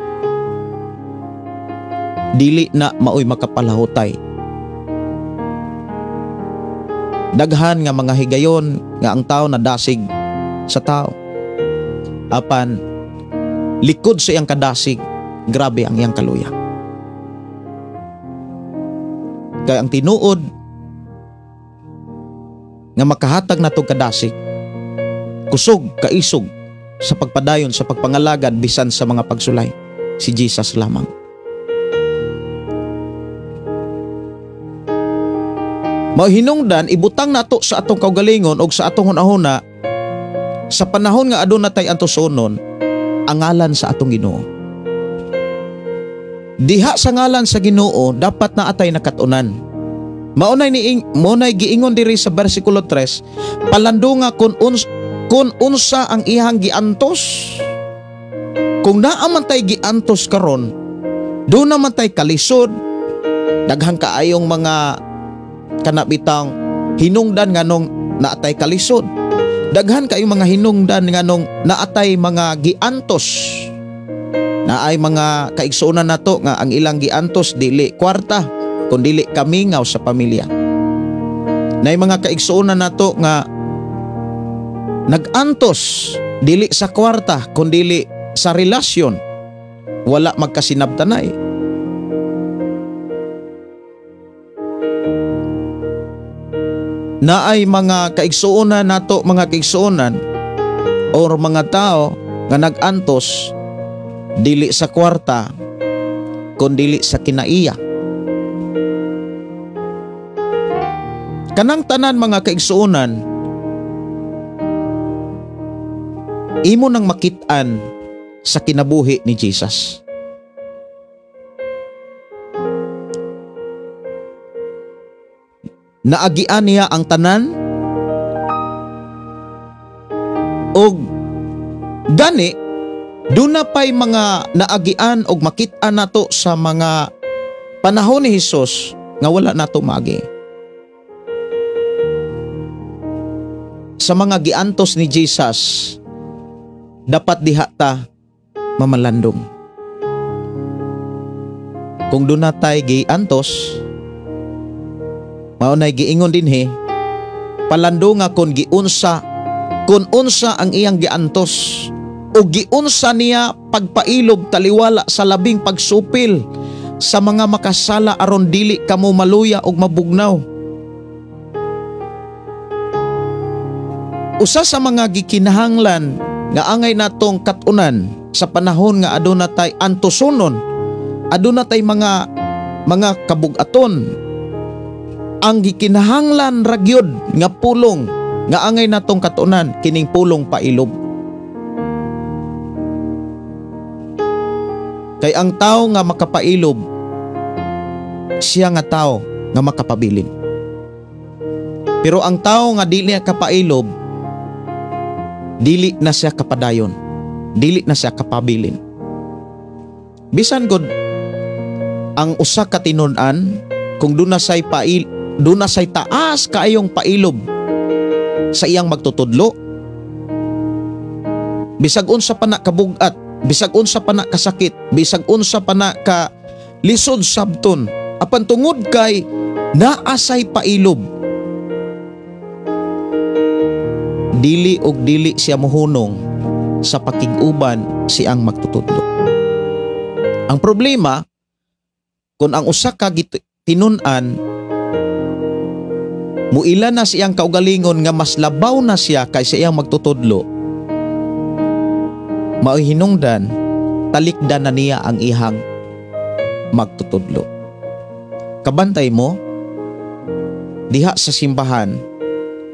dili na maoy makapalahutay. Daghan nga mga higayon nga ang tao nadasig sa tao. Apan likod sa iyang kadasig, grabe ang iyang kaluya. Kay ang tinuod nga makahatag natong kadasig, kusog, kaisog sa pagpadayon, sa pagpangalagad bisan sa mga pagsulay, si Jesus lamang. Mahinungdan, ibutang nato sa atong kaugalingon og sa atong hunahuna sa panahon nga aduna tay antusonon ang ngalan sa atong Ginoo. Diha sa ngalan sa Ginoo dapat na atay nakatunan. Maunay giingon diri sa bersikulo 3, palandunga kun unsa ang iyang giantos. Kung naa man tay giantos karon, do naman tay kalisod, daghang kaayong mga kanabitang hinungdan nganong naatay kalisod. Daghan kayong mga hinungdan nganong naatay mga giantos. Naay mga kaigsuonan nato nga ang ilang giantos dili kwarta kun dili kamingaw sa pamilya. Naay mga kaigsuonan nato nga nag-antos dili sa kwarta kun dili sa relasyon, wala magkasinabtanay. Naay mga kaigsuonan nato, mga kaigsuonan or mga tao nga nag-antos dili sa kwarta Kun dili sa kinaiya. Kanang tanan mga kaigsuonan, imo nang makit-an sa kinabuhi ni Jesus. Naagian niya ang tanan og gani duna pay mga naagian og makit-an nato sa mga panahon ni Hesus nga wala nato maagi. Sa mga giantos ni Jesus, dapat diha ta mamalandong. Kung duna tay giantos, mao nay giingon dinhi, palandonga kon giunsa, kun unsa ang iyang giantos o giunsa niya pagpailob taliwala sa labing pagsupil sa mga makasala aron dili kamo maluya og mabugnaw. Usa sa mga gikinahanglan nga angay natong kat-unan sa panahon nga aduna tay antusonon, aduna tay mga kabug-aton, ang gikinahanglan ra gyud nga pulong nga angay natong katunan kining pulong pailob. Kay ang tao nga makapailob, siya nga tao nga makapabilin. Pero ang tao nga dili na kapailob, dili na siya kapadayon, dili na siya kapabilin. Bisan gud ang usa ka tinun-an, kung duna say taas kaayong pailob sa iyang magtutudlo, bisag unsa pa na kabugat, bisag unsa pa na kasakit, bisag unsa pa na ka lisod sabton, apan tungod kay naasay pailob, dili og dili siya mohunong sa pakig-uban siyang magtutudlo. Ang problema, kung ang usa ka tinun-an muila na siyang kaugalingon nga mas labaw na siya kaysa iyang magtutudlo, mao'y hinungdan talikdan na niya ang ihang magtutudlo. Kabantay mo diha sa simbahan,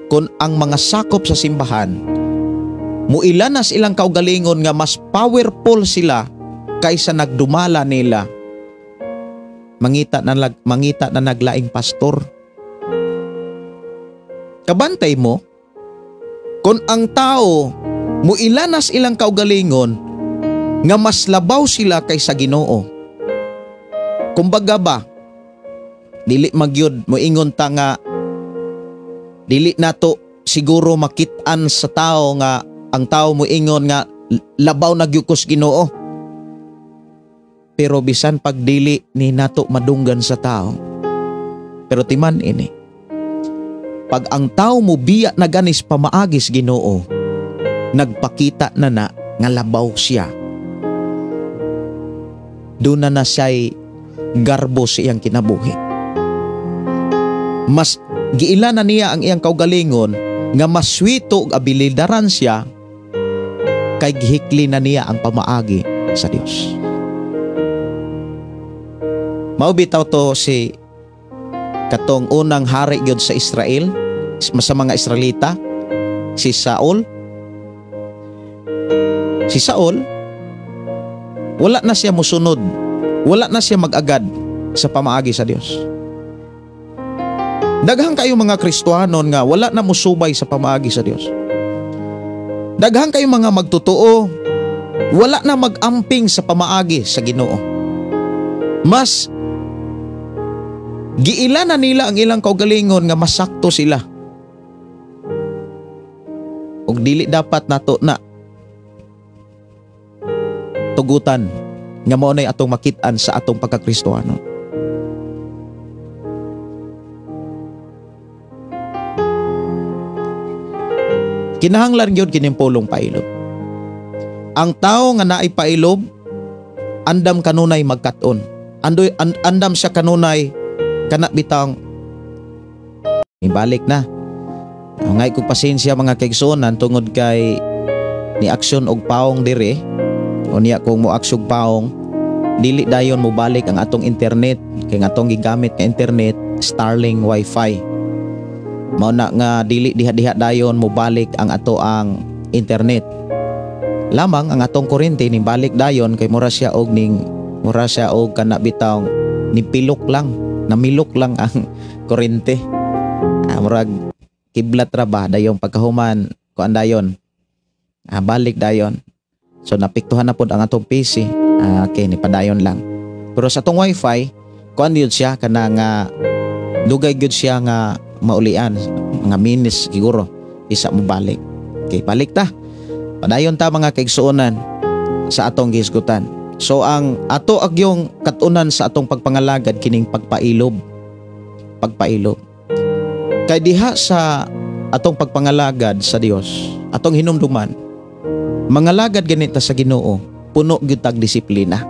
kung ang mga sakop sa simbahan muila na silang kaugalingon nga mas powerful sila kaysa nagdumala nila, mangita na naglaing pastor. Kabantay mo, kung ang tao muilanas ilang kaugalingon nga mas labaw sila kaysa Ginoo. Kumbaga ba, dili magyud moingon ta nga dili nato siguro makit-an sa tao nga ang tao moingon nga labaw na gyud ko sa Ginoo. Pero bisan pag dili ni nato madunggan sa tao, pero timan ini, pag ang tao mo biya na ganis pamaagis Ginoo, nagpakita na na nga labaw siya. Doon na na siya'y garbo sa iyang kinabuhi. Mas giila na niya ang iyang kaugalingon nga maswito og abilidaran siya kay gihikli na niya ang pamaagi sa Dios. Mao bitaw to si katong unang hari gyud sa Israel, sa mga Israelita, si Saul. Si Saul, wala na siya musunod, wala na siya mag-agad sa pamaagi sa Dios. Daghang kayo mga Kristohanon nga wala na musubay sa pamaagi sa Dios. Daghang kayo mga magtotoo, wala na mag-amping sa pamaagi sa Ginoo. Mas giila na nila ang ilang kaugalingon nga masakto sila. Og dili dapat nato na tugutan nga mao nay atong makit-an sa atong pagkakristohano. Kinahanglan gyud kining pulong pailob. Ang tao nga naay pailob, andam kanunay magkat-on. Andam siya kanunay kana bitang ibalik na. Ngay kog pasensya mga kaigsuonan tungod kay ni aksyon og paong dire. O niya kung mo aksyon paong, Dili dayon mobalik ang atong internet kay nga atong gigamit nga internet Starlink Wi-Fi. Mao na nga dili diha-diha dayon mobalik ang ato ang internet. Lamang ang atong kuryente ning balik dayon kay mura siya og kana bitaw nipilok lang, namilok lang ang kuryente. Murag kiblat ra ba dayong pagkahuman kuan dayon. Balik dayon. So napiktuhan na pod ang atong PC. Okay, ni padayon lang. Pero sa atong wifi, kuan yun siya kana nga dugay gyud siya nga maulian, mga minutes siguro isa mo balik. Okay, balik ta. Padayon ta mga kaigsuonan sa atong gihisgutan. So ang ato agyong katunan sa atong pagpangalagad kining pagpailob. Pagpailob. Kay diha sa atong pagpangalagad sa Dios, atong hinumduman, mangalagad ganita sa Ginoo, puno gyud tag disiplina.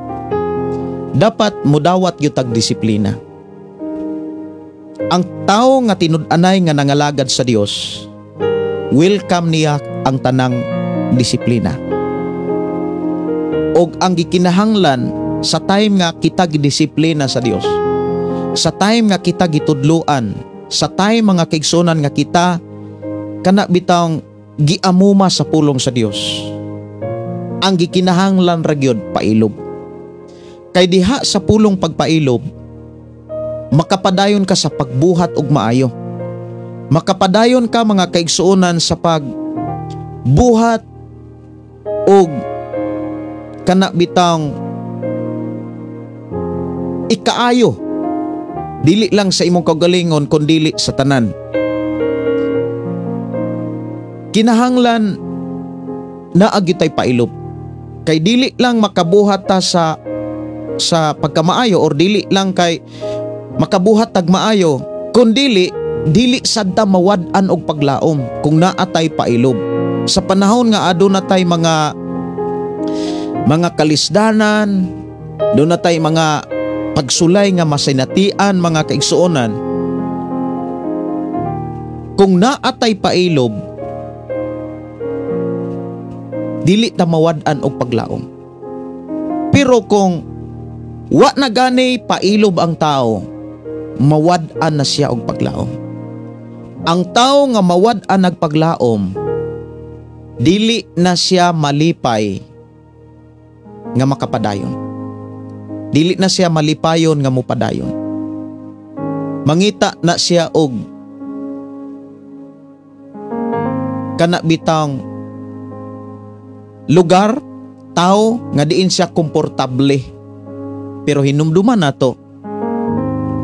Dapat mudawat gyud tag disiplina. Ang tawo nga tinud-anay nga nangalagad sa Dios, welcome niya ang tanang disiplina. Og ang gikinahanglan sa time nga kita gidisiplina sa Dios, sa time nga kita gitudluan, sa time mga kaigsuonan nga kita kana bitawng giamuma sa pulong sa Dios, ang gikinahanglan ra gyud pailob. Kay diha sa pulong pagpailob, makapadayon ka sa pagbuhat og maayo. Makapadayon ka mga kaigsuonan sa pagbuhat og kana bitang ikaayo, dili lang sa imong kaugalingon kundili sa tanan. Kinahanglan naa gyud tay pailob. Kay dili lang makabuhat ta sa pagkamaayo or dili lang kay makabuhat tag maayo, kundili dili sad ta mawad-an og paglaom kung naa tay pailob. Sa panahon nga aduna tay mga kalisdanan, aduna tay mga pagsulay nga masinatian mga kaigsuonan, kung naa tay pailob, dili ta mawad-an og paglaom. Pero kung wa na gani pailob ang tao, mawad-an na siya og paglaom. Ang tao nga mawad-an nagpaglaom, dili na siya malipay nga makapadayon. Dili na siya malipayon nga mupadayon. Mangita na siya og kana bitang lugar, tao nga diin siya komportable. Pero hinumduman nato,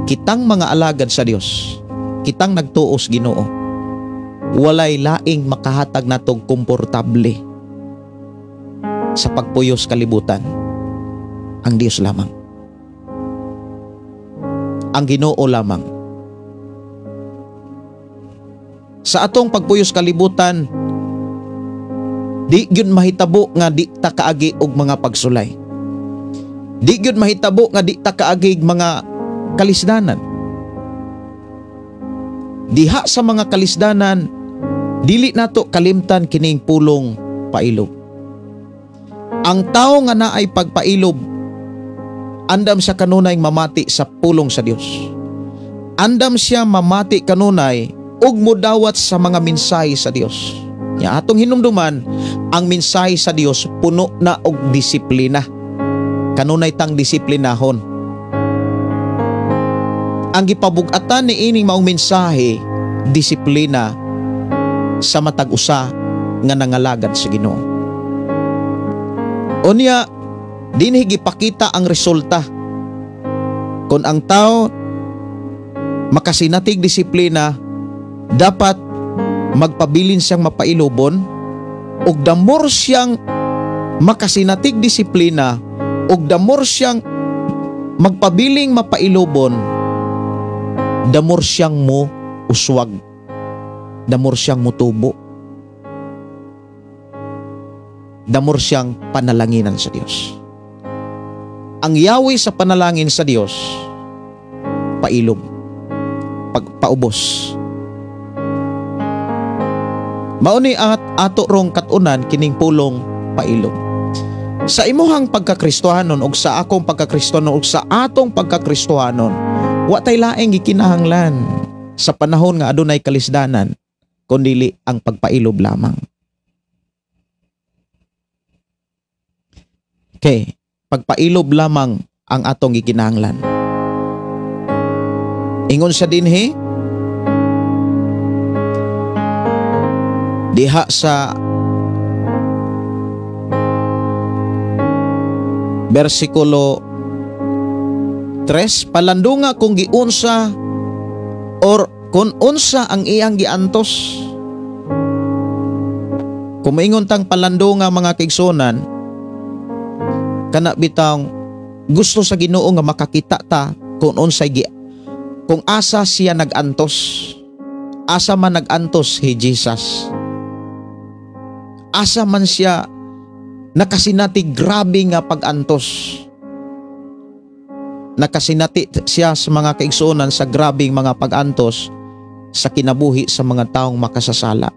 kitang mga alagad sa Dios, kitang nagtuos Ginoo, walay laing makahatag natong komportable sa pagpuyos kalibutan. Ang Dios lamang. Ang Ginoo lamang. Sa atong pagpuyos kalibutan, di gyud mahitabo nga di ta kaagi og mga pagsulay. Di gyud mahitabo nga di ta kaagi mga kalisdanan. Diha sa mga kalisdanan, dili nato kalimtan kining pulong pailob. Ang tao nga naay pagpailob, andam siya kanunay mamati sa pulong sa Dios. Andam siya mamati kanunay ug modawat sa mga mensahe sa Dios. Nya atong hinumduman, ang mensahe sa Dios puno na og disiplina. Kanunay tang disiplinahon. Ang gipabug-atan ni ining maong mensahe, disiplina sa matag usa nga nangalagad sa Ginoo. Unya, dinhi gipakita ang resulta. Kung ang tao makasinatig disiplina, dapat magpabilin siyang mapailobon, ug damor siyang makasinatig disiplina, ug damor siyang magpabiling mapailobon, damor siyang mo uswag, damor siyang mutubo, damor siyang panalanginan sa Dios. Ang yawi sa panalangin sa Dios, pailob, pagpaubos. Mao ni at ato rong katunan kining pulong pailob. Sa imuhang pagkakristohanon ug sa akong pagkakristohanon ug sa atong pagkakristohanon, wa tay laing gikinahanglan sa panahon nga adunay kalisdanan kundili ang pagpailob lamang. Okay, pagpailob lamang ang atong gikinahanglan. Ingon siya dinhi diha sa bersikulo 3, palandunga kung giunsa or kung unsa ang iyang giantos. Kung maingon tang palandunga mga kaigsunan, kana bitang gusto sa Ginoo nga makakita ta kung unsay kung asa siya nagantos. Asa man nagantos si Jesus. Asa man siya nakasinati grabe nga pag-antos. Nakasinati siya sa mga kaigsuonan sa grabing mga pag-antos sa kinabuhi sa mga taong makasasala.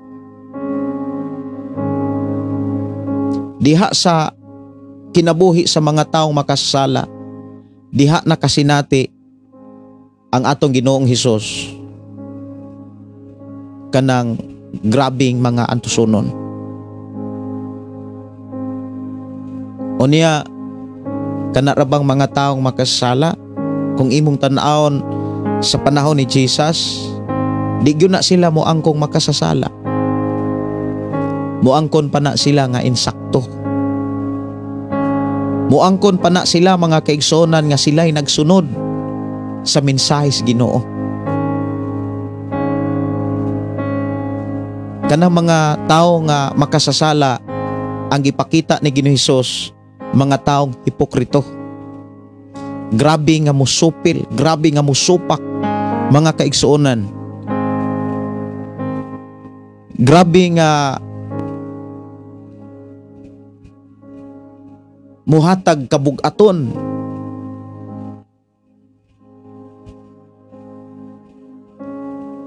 Diha sa kinabuhi sa mga taong makasasala, diha nakasinati ang atong Ginoong Hesus kanang grabing mga antusonon. O niya, kana ra bang mga taong makasala, kung imong tan-awon sa panahon ni Jesus, di gyud na sila moangkong makasasala. Moangkon pa na sila nga insakto. Moangkon pa na sila mga kaigsonan nga sila'y nagsunod sa mensahe sa Ginoo. Kanang mga tao nga makasasala ang gipakita ni Ginoo Hesus, mga taong hipokrito. Grabe nga musupil, grabe nga musupak mga kaigsuonan. Grabe nga muhatag kabug-aton.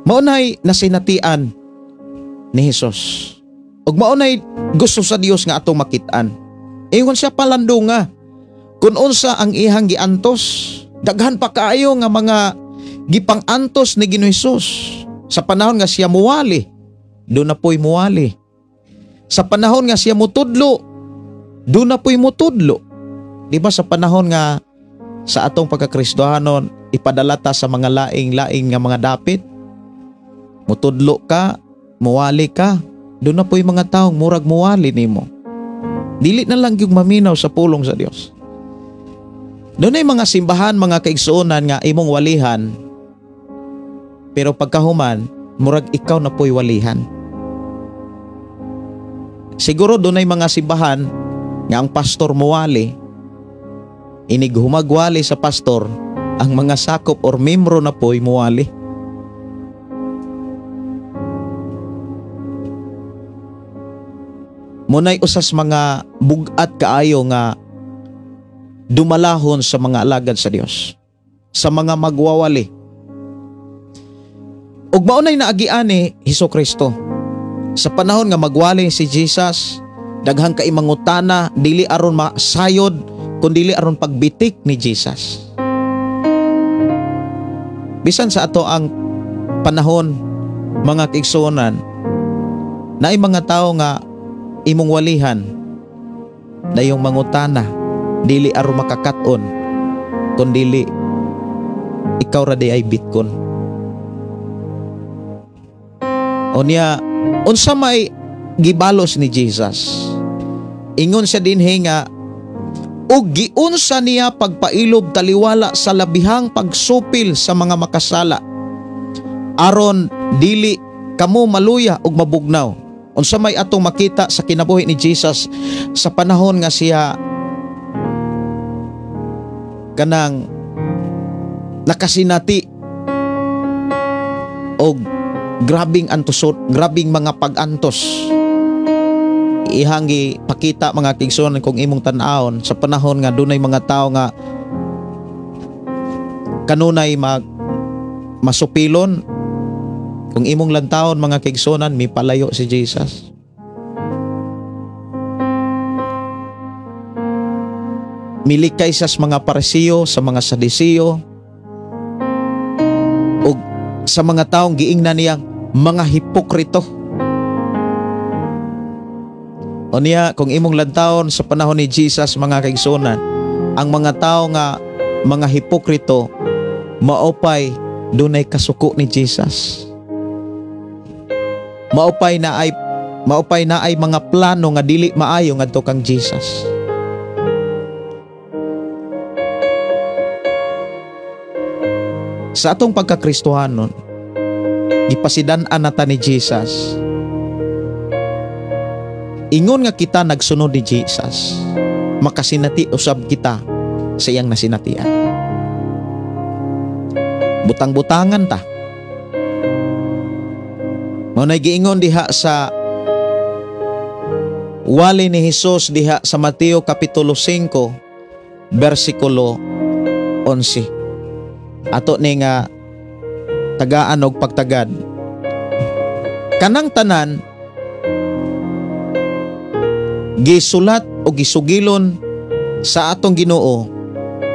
Maunay nasinatian ni Hesus. Ug maunay gusto sa Dios nga atong makit-an. Ingon siya palandunga kung unsa ang ihang giantos. Daghan pa kaayo nga mga gipang-antos ni Ginoo Hesus. Sa panahon nga siya muwali, do na po'y muwali. Sa panahon nga siya mutudlo, do na po'y mutudlo. Di ba sa panahon nga sa atong pagkakristohanon, ipadala ta sa mga laing-laing nga mga dapit? Mutudlo ka, muwali ka, do na po'y mga taong murag muwali nimo. Dili na lang yung maminaw sa pulong sa Dios. Doon ay mga simbahan, mga kaigsuonan nga imong walihan, pero pagkahuman, murag ikaw na po'y walihan. Siguro doon ay mga simbahan nga ang pastor muwali, inig humagwali sa pastor, ang mga sakop or membro na po'y muwali. Munay usas mga bugat kaayo nga dumalahon sa mga alagad sa Dios, sa mga magwawali. Ug maunay naagian ni Hesukristo. Sa panahon nga magwali si Jesus, daghang kay mangutana dili aron masayod kun dili aron pagbitik ni Jesus. Bisan sa ato ang panahon mga kaigsuonan, naay mga tawo nga imong walihan dayong mangutana dili aron makakat-on kun dili ikaw ra di ay bitkon. O niya, unsa may gibalos ni Jesus? Ingon siya dinhi nga ug giunsa niya pagpailob taliwala sa labihang pagsupil sa mga makasala, aron dili kamo maluya ug mabugnaw. Unsa may atong makita sa kinabuhi ni Jesus sa panahon nga siya kanang nakasinati og grabing antusot, grabing mga pag-antos. Ihanggi pakita mga kaigsuonan kung imong tan-awon sa panahon nga dunay mga tao nga kanunay masupilon. Kung imong lantawon mga kaigsuonan, mipalayo si Jesus. Milikay siya sa mga Parisiyo, sa mga Sadiseo, ug sa mga taong giingnan niyang mga hipokrito. O niya, kung imong lantawon sa panahon ni Jesus, mga kaigsunan, ang mga tao nga mga hipokrito maupay dunay kasuko ni Jesus. Maupay na ay mga plano nga dili maayo ngadto kang Jesus. Sa atong pagkakristohanon, gipasidan-an nata ni Jesus. Ingon nga kita nagsunod ni Jesus, makasinati usab kita sa iyang nasinatian. Butang-butangan ta. Mao nay giingon diha sa wali ni Hesus diha sa Mateo Kapitulo 5, bersikulo 11. Ato ni nga tagaan og pagtagad. Kanang tanan gisulat o gisugilon sa atong Ginoo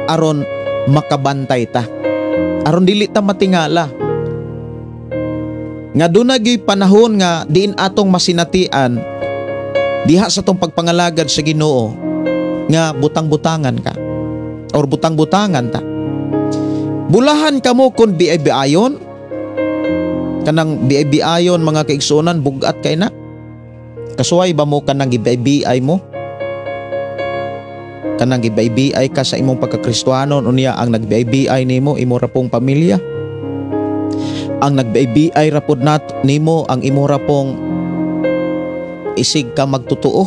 aron makabantay ta, aron dili ta matingala. Nga dunay gyud panahon nga diin atong masinatian diha sa atong pagpangalagad sa Ginoo nga butang-butangan ka or butang-butangan ta. Bulahan kamo kun biay-biayon. Kanang biay-biayon, mga kaigsuonan, bugat kay na. Kasuway ba mo kanang gibiay-biay mo? Kanang gibiay-biay ka sa imong pagkakristohanon, unya ang nagbiay-biay nimo imo ra pong pamilya. Ang nagbiay-biay ra pod nimo ang imo ra pong isig ka magtotoo.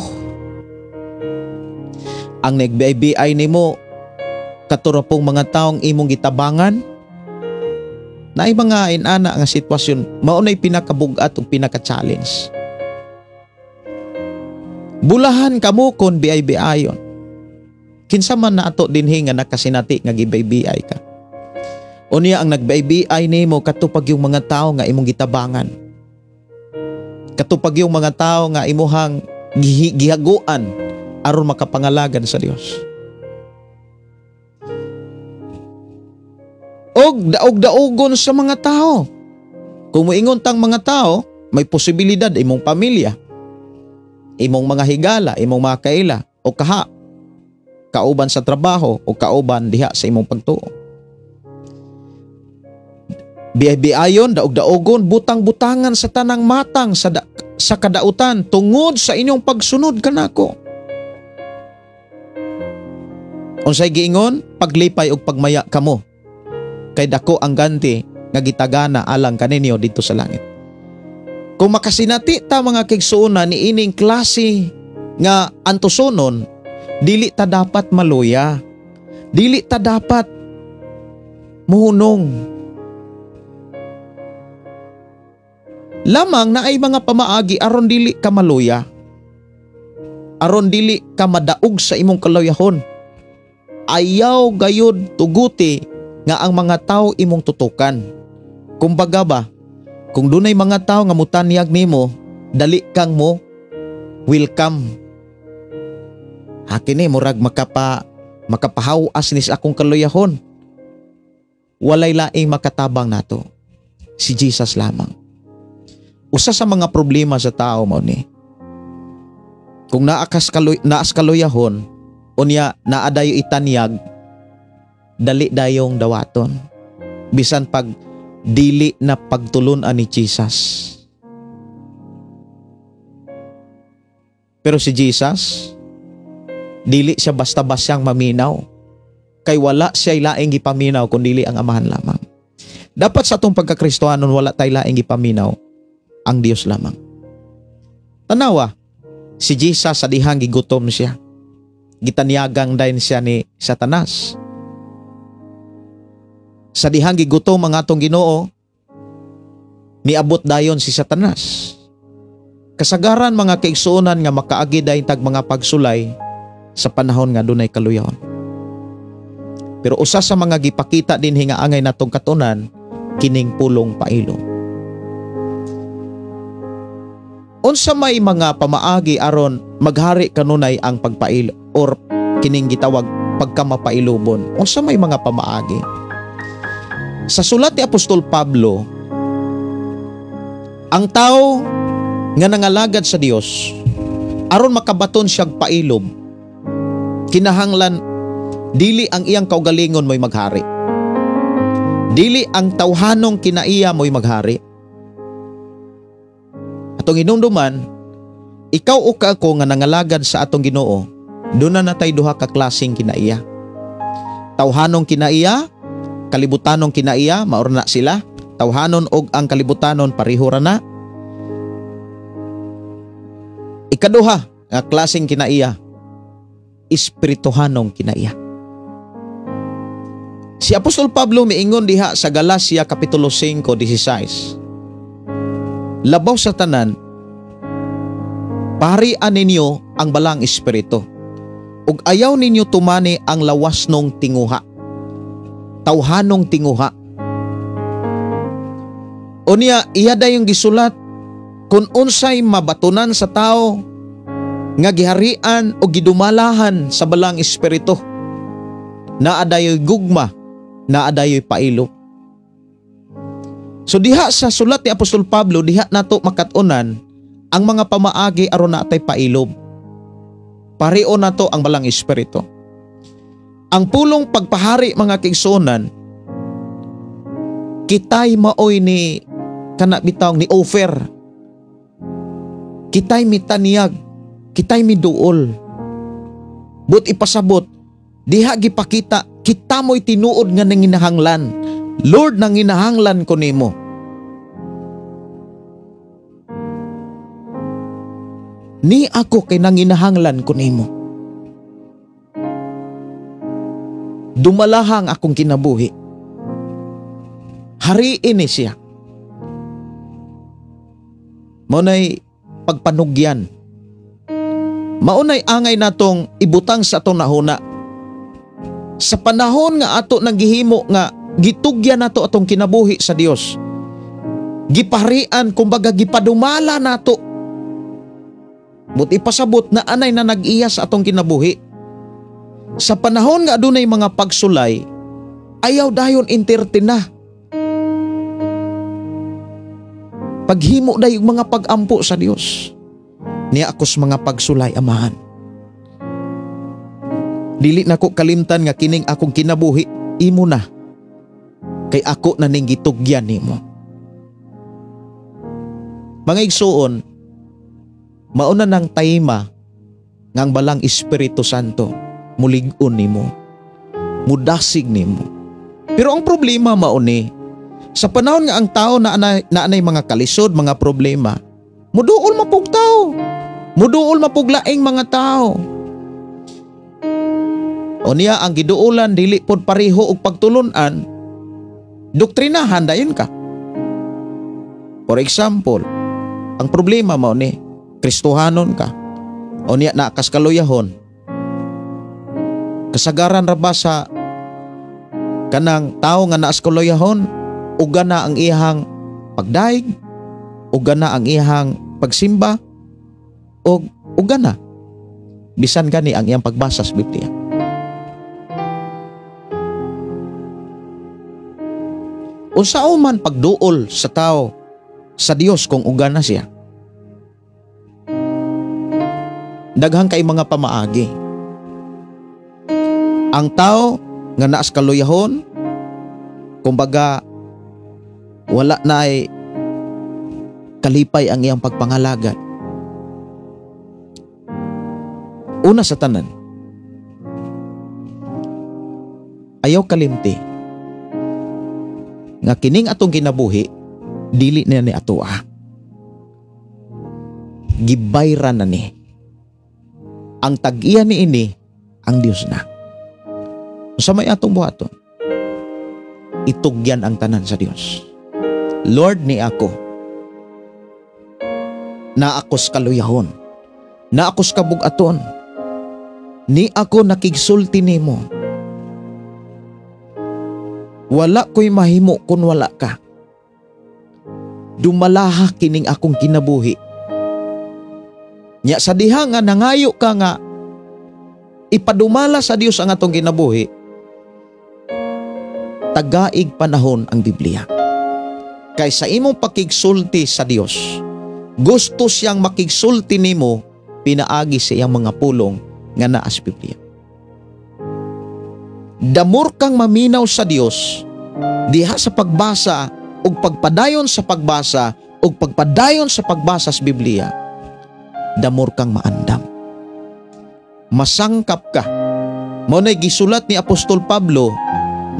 Ang nagbiay-biay nimo kato ra pong mga taong imong gitabangan. Naay mga inana nga sitwasyon, mao nay pinakabugat ug pinaka-challenge. Bulahan kamo kon biay-biayon. Kinsa man na ato dinhi nga nakasinati nga gibiay-biay ka. Unya ang nagbiay-biay nimo katupag yung mga tao nga imong gitabangan. Katupag yung mga tao nga imuhang gihaguan aron makapangalagan sa Dios. Og daog-daogon sa mga tao. Kung moingon tang mga tao, may posibilidad imong pamilya, imong mga higala, imong mga kaila o kaha, kauban sa trabaho o kauban diha sa imong pagtuo. Biay-biayon, daog-daogon, butang-butangan sa tanang matang sa kadautan tungod sa inyong pagsunod kanako. Unsay giingon? Paglipay og pagmaya kamo, kay dako ang ganti nga gitagana alang kaninyo didto sa langit. Kung makasinati ta, mga kaigsuonan, ni ining klase nga antusonon, dili ta dapat maluya, dili ta dapat muhunong. Lamang na ay mga pamaagi aron dili ka maluya, aron dili ka madaog sa imong kaluyahon. Ayaw gayud tuguti nga ang mga tao imong tutukan. Kumbaga ba, kung dunay mga tao nga mutanyag nimo, dali kang mo welcome. Hakini murag makapahawas ni sa akong kaluyahon. Walay laing makatabang nato, si Jesus lamang. Usa sa mga problema sa tao mao ni, kung naas kaluyahon, unya naadayo itanyag, dali dayong dawaton. Bisan pag dili na pagtulun-an ni Jesus. Pero si Jesus, dili siya basta-basyang maminaw. Kay wala siya laing gipaminaw kun dili ang Amahan lamang. Dapat sa atong pagkakristohanon wala tay laing gipaminaw, ang Dios lamang. Tanawa, si Jesus sa dihang gigutom siya. Gitanyagang dayon siya ni Satanas. Sa dihang gigutom ang atong Ginoo, niabot dayon si Satanas. Kasagaran, mga kaigsuonan, nga makaagi dayon tag mga pagsulay sa panahon nga dunay kaluyaon. Pero usa sa mga gipakita dinhi nga angay natong katunan, kining pulong pailo. Unsa may mga pamaagi aron maghari kanunay ang pagpailo or kining gitawag pagkamapailubon. Unsa may mga pamaagi? Sa sulat ni Apostol Pablo, ang tao nga nangalagad sa Dios aron makabaton siyag pailob, kinahanglan dili ang iyang kaugalingon mo'y maghari. Dili ang tawhanong kinaiya mo'y maghari. Atong hinumduman, ikaw o ka ako nga nangalagad sa atong Ginoo, doon na natay duha ka klaseng kinaiya. Tawhanong kinaiya, kalibutanong kinaiya, maor na sila. Tawhanon og ang kalibutanon pareho ra na. Ikaduha nga klaseng kinaiya, espirituhanong kinaiya. Si Apostol Pablo miingon diha sa Galacia Kapitulo 5:16. Labaw sa tanan, parian ninyo ang balang espiritu, ug ayaw ninyo tumani ang lawas nung tinguha, tawhanong tinguha. Unya, iya dayong gisulat kung unsay mabatunan sa tao nga giharian o gidumalahan sa balang espiritu. Naa dayoy gugma, naa dayoy pailo. So diha sa sulat ni Apostol Pablo, diha nato makat-unan ang mga pamaagi aron natay pailob. Pareho nato ang balang espiritu. Ang pulong pagpahari, mga kaigsuonan, kitay maoy ni kana bitaw ni offer. Kitay mitaniyag, kitay miduol. But ipasabot, diha gipakita kita mo'y tinuod nga nanginahanglan. Lord, nanginahanglan ko nimo. Ni ako kay nanginahanglan ko nimo. Dumalahang akong kinabuhi. Hariin ni siya. Maunay pagpanugyan. Maunay angay natong ibutang sa atong nahuna. Sa panahon nga ato nang gihimo nga gitugyan nato atong kinabuhi sa Dios. Gipaharian, kumbaga gipadumala nato. But ipasabot na anay na nag-iya sa atong kinabuhi. Sa panahon nga adunay mga pagsulay, ayaw dayon entertain na. Paghimo dayon mga pag-ampo sa Dios. Niya akos mga pagsulay, Amahan. Dili nako kalimtan nga kining akong kinabuhi imo na. Kay ako na ning gitugyan nimo. Mga igsuon, mauna nang tayma ngang balang Espiritu Santo mulig-on nimo, mudasig nimo. Pero ang problema mauni, sa panahon nga ang tao na anay mga kalisod, mga problema, muduol mapug tao, muduol mapuglaing mga tao. O niya ang giduolan dili pod pareho og pagtulun-an, doktrinahan dayon ka. For example, ang problema mao ni Kristohanon ka. O niya naakas kaluyahon. Kasagaran ra ba sa kanang tao nga naas kaluyahon, uga na ang iyang pagdaig, uga na ang iyang pagsimba, og uga na bisan gani ang iyang pagbasa sa Biblia. Unsa man pagduol sa tao sa Dios kung uga na siya? Daghang kay mga pamaagi. Ang tao nga naas kaluyahon, kumbaga wala na ay kalipay ang iyang pagpangalagad. Una sa tanan, ayaw kalimti nga kining atong kinabuhi dili na ni atoa. Gibayran na ni. Ang tag-iya ni ini ang Dios na. Sa may atong buhaton, itugyan ang tanan sa Dios. Lord, ni ako, naakos kaluyahon, naakos kabugaton, ni ako nakigsulti nimo. Wala ko'y mahimo kung wala ka. Dumalaha kining akong kinabuhi. Nya sa diha nga nangayo ka nga ipadumala sa Dios ang atong kinabuhi, tagaig panahon ang Biblia. Kay sa imong pakigsulti sa Dios, gusto siyang makigsulti nimo pinaagi sa iyang mga pulong nga naa sa Biblia. Damor kang maminaw sa Dios diha sa pagbasa ug pagpadayon sa pagbasa ug pagpadayon sa pagbasa sa Biblia, damor kang maandam. Masangkap ka. Mao nay gisulat ni Apostol Pablo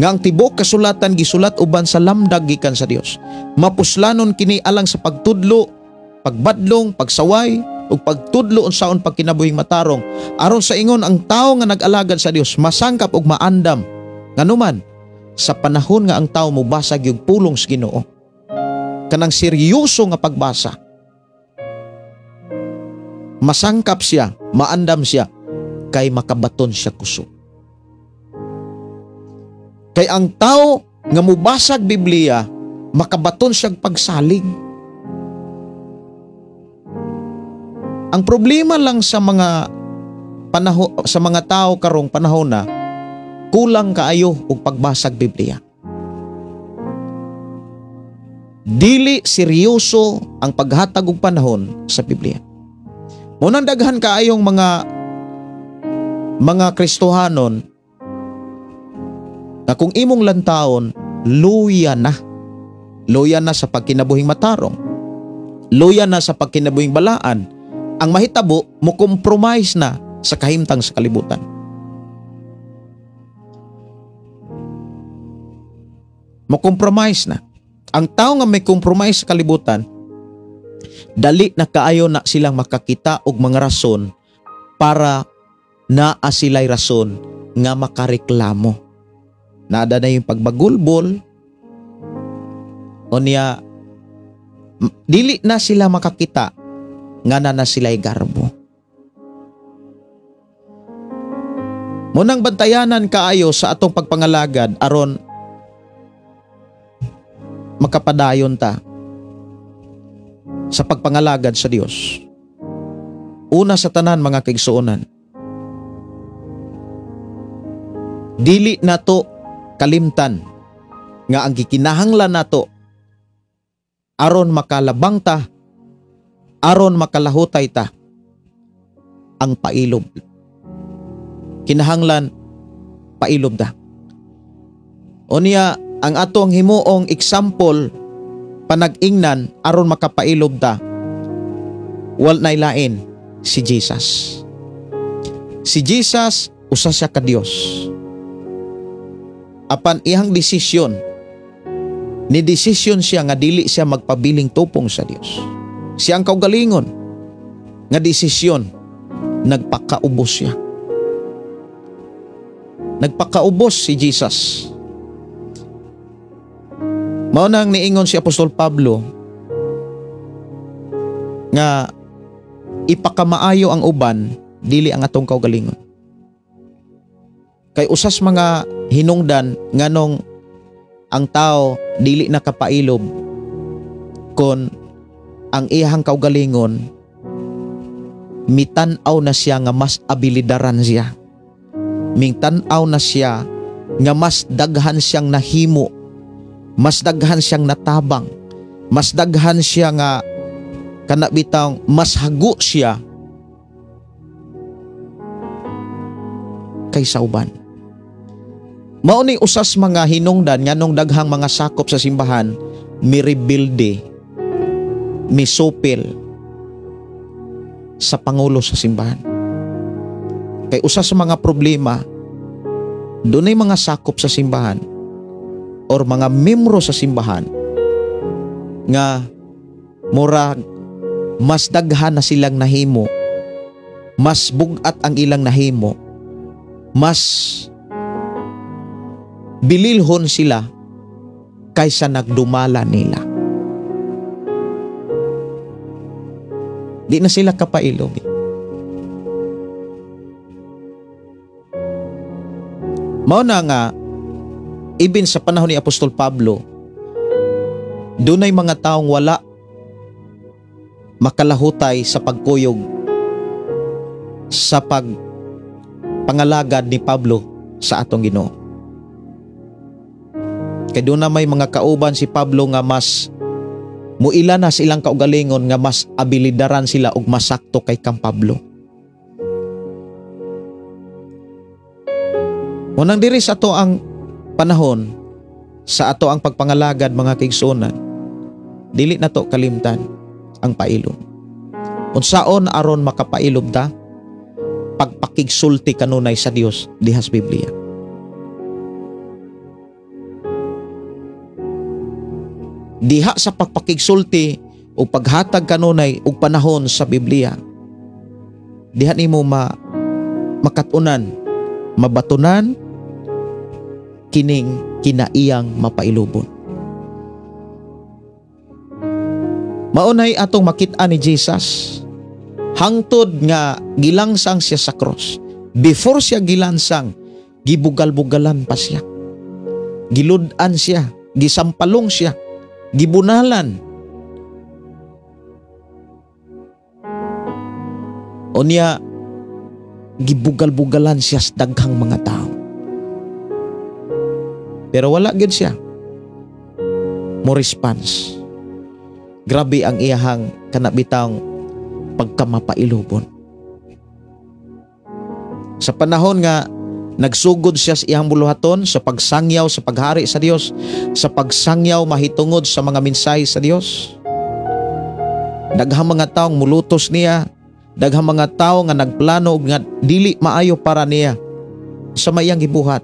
nga ang tibuok kasulatan gisulat uban sa lamdag gikan sa Dios. Mapuslanon kini alang sa pagtudlo, pagbadlong, pagsaway ug pagtudlo unsaon pagkinabuhing matarong, aron sa ingon ang tawo nga nag-alagad sa Dios masangkap ug maandam. Nganuman sa panahon nga ang tawo mobasa gyud pulong sa Ginoo, kanang seryoso nga pagbasa, masangkap siya, maandam siya, kay makabaton siya kusog. Kay ang tao nga mubasag Biblia, makabaton siyang pagsalig. Ang problema lang sa mga panahon, sa mga tao karong panahon na kulang kaayo og pagbasag Biblia. Dili seryoso ang paghatag og panahon sa Biblia. Munang daghan kaayong mga Kristohanon na kung imong lantaon, luya na. Luya na sa pagkinabuhing matarong. Luya na sa pagkinabuhing balaan. Ang mahitabo, mo compromise na sa kahimtang sa kalibutan. Mo compromise na. Ang tao nga may compromise sa kalibutan, dali na kaayo na silang makakita og mga rason para naa sila'y rason nga makareklamo. Naada na yung pagbagulbol o niya, dili na sila makakita nga na sila'y garbo. Munang bantayanan kaayo sa atong pagpangalagad aron makapadayon ta sa pagpangalagad sa Dios. Una sa tanan, mga kaigsuonan, dili nato kalimtan nga ang gikinahanglan nato aron makalabang ta, aron makalahutay ta, ang pailob. Kinahanglan pailob ta. O niya, ang atong himuong example panag-ingnan aron makapailob ta, wal nay lain si Jesus. Si Jesus usa siya ka Dios. Apan iyang desisyon, ni desisyon siya nga dili siya magpabiling tupong sa Dios. Siya ang kaugalingon nga desisyon, nagpakaubos siya. Nagpakaubos si Jesus. Mao nang niingon si Apostol Pablo nga ipakamaayo ang uban, dili ang atong kaugalingon. Kay usas mga hinungdan nganong ang tao dili na kapailob kon ang iyang kaugalingon mitan-aw na siya nga mas abilidaran siya. Mitan-aw na siya nga mas daghan siyang nahimo, mas daghan siyang natabang, mas daghan siya nga kanabitang mas hago siya kaysa uban. Mao ni usas mga hinungdan nganong daghang mga sakop sa simbahan mirebilde, misupil sa pangulo sa simbahan. Kay usa sa mga problema, dunay mga sakop sa simbahan or mga membro sa simbahan nga murag mas daghan na silang nahimo, mas bugat ang ilang nahimo, mas bililhon sila kaysa nagdumala nila. Di na sila kapailog. Mao na nga, even sa panahon ni Apostol Pablo, dunay mga taong wala makalahutay sa pagkuyog, sa pangalagad ni Pablo sa atong Ginoo. Kay doon na may mga kauban si Pablo nga mas muila na silang kaugalingon nga mas abilidaran sila og masakto kay kang Pablo. Unang diri sa ato ang panahon, sa ato ang pagpangalagad mga kaigsuonan, dili na to kalimtan ang pailob. Unsaon aron makapailob ta? Pagpakigsulti kanunay sa Dios dihas Biblia. Diha sa pagpakigsulti o paghatag kanunay og panahon sa Biblia, diha nimo makatunan, mabatunan kining kinaiyang mapailubon. Maunay atong makita ni Jesus hangtod nga gilangsang siya sa cross. Before siya gilansang, gibugal-bugalan pa siya, gilud-an siya, gisampalong siya, gibunalan. Unya gibugal-bugalan siya sa daghang mga tao. Pero wala gyud siya mo response. Grabe ang iyahang kanabitang pagkamapailubon. Sa panahon nga nagsugod siya sa iyang buluhaton sa pagsangyaw sa paghari sa Dios, sa pagsangyaw mahitungod sa mga mensahe sa Dios, daghang mga taong mulutos niya, daghang mga tao nga nagplano nga dili maayo para niya sa mayang gibuhat.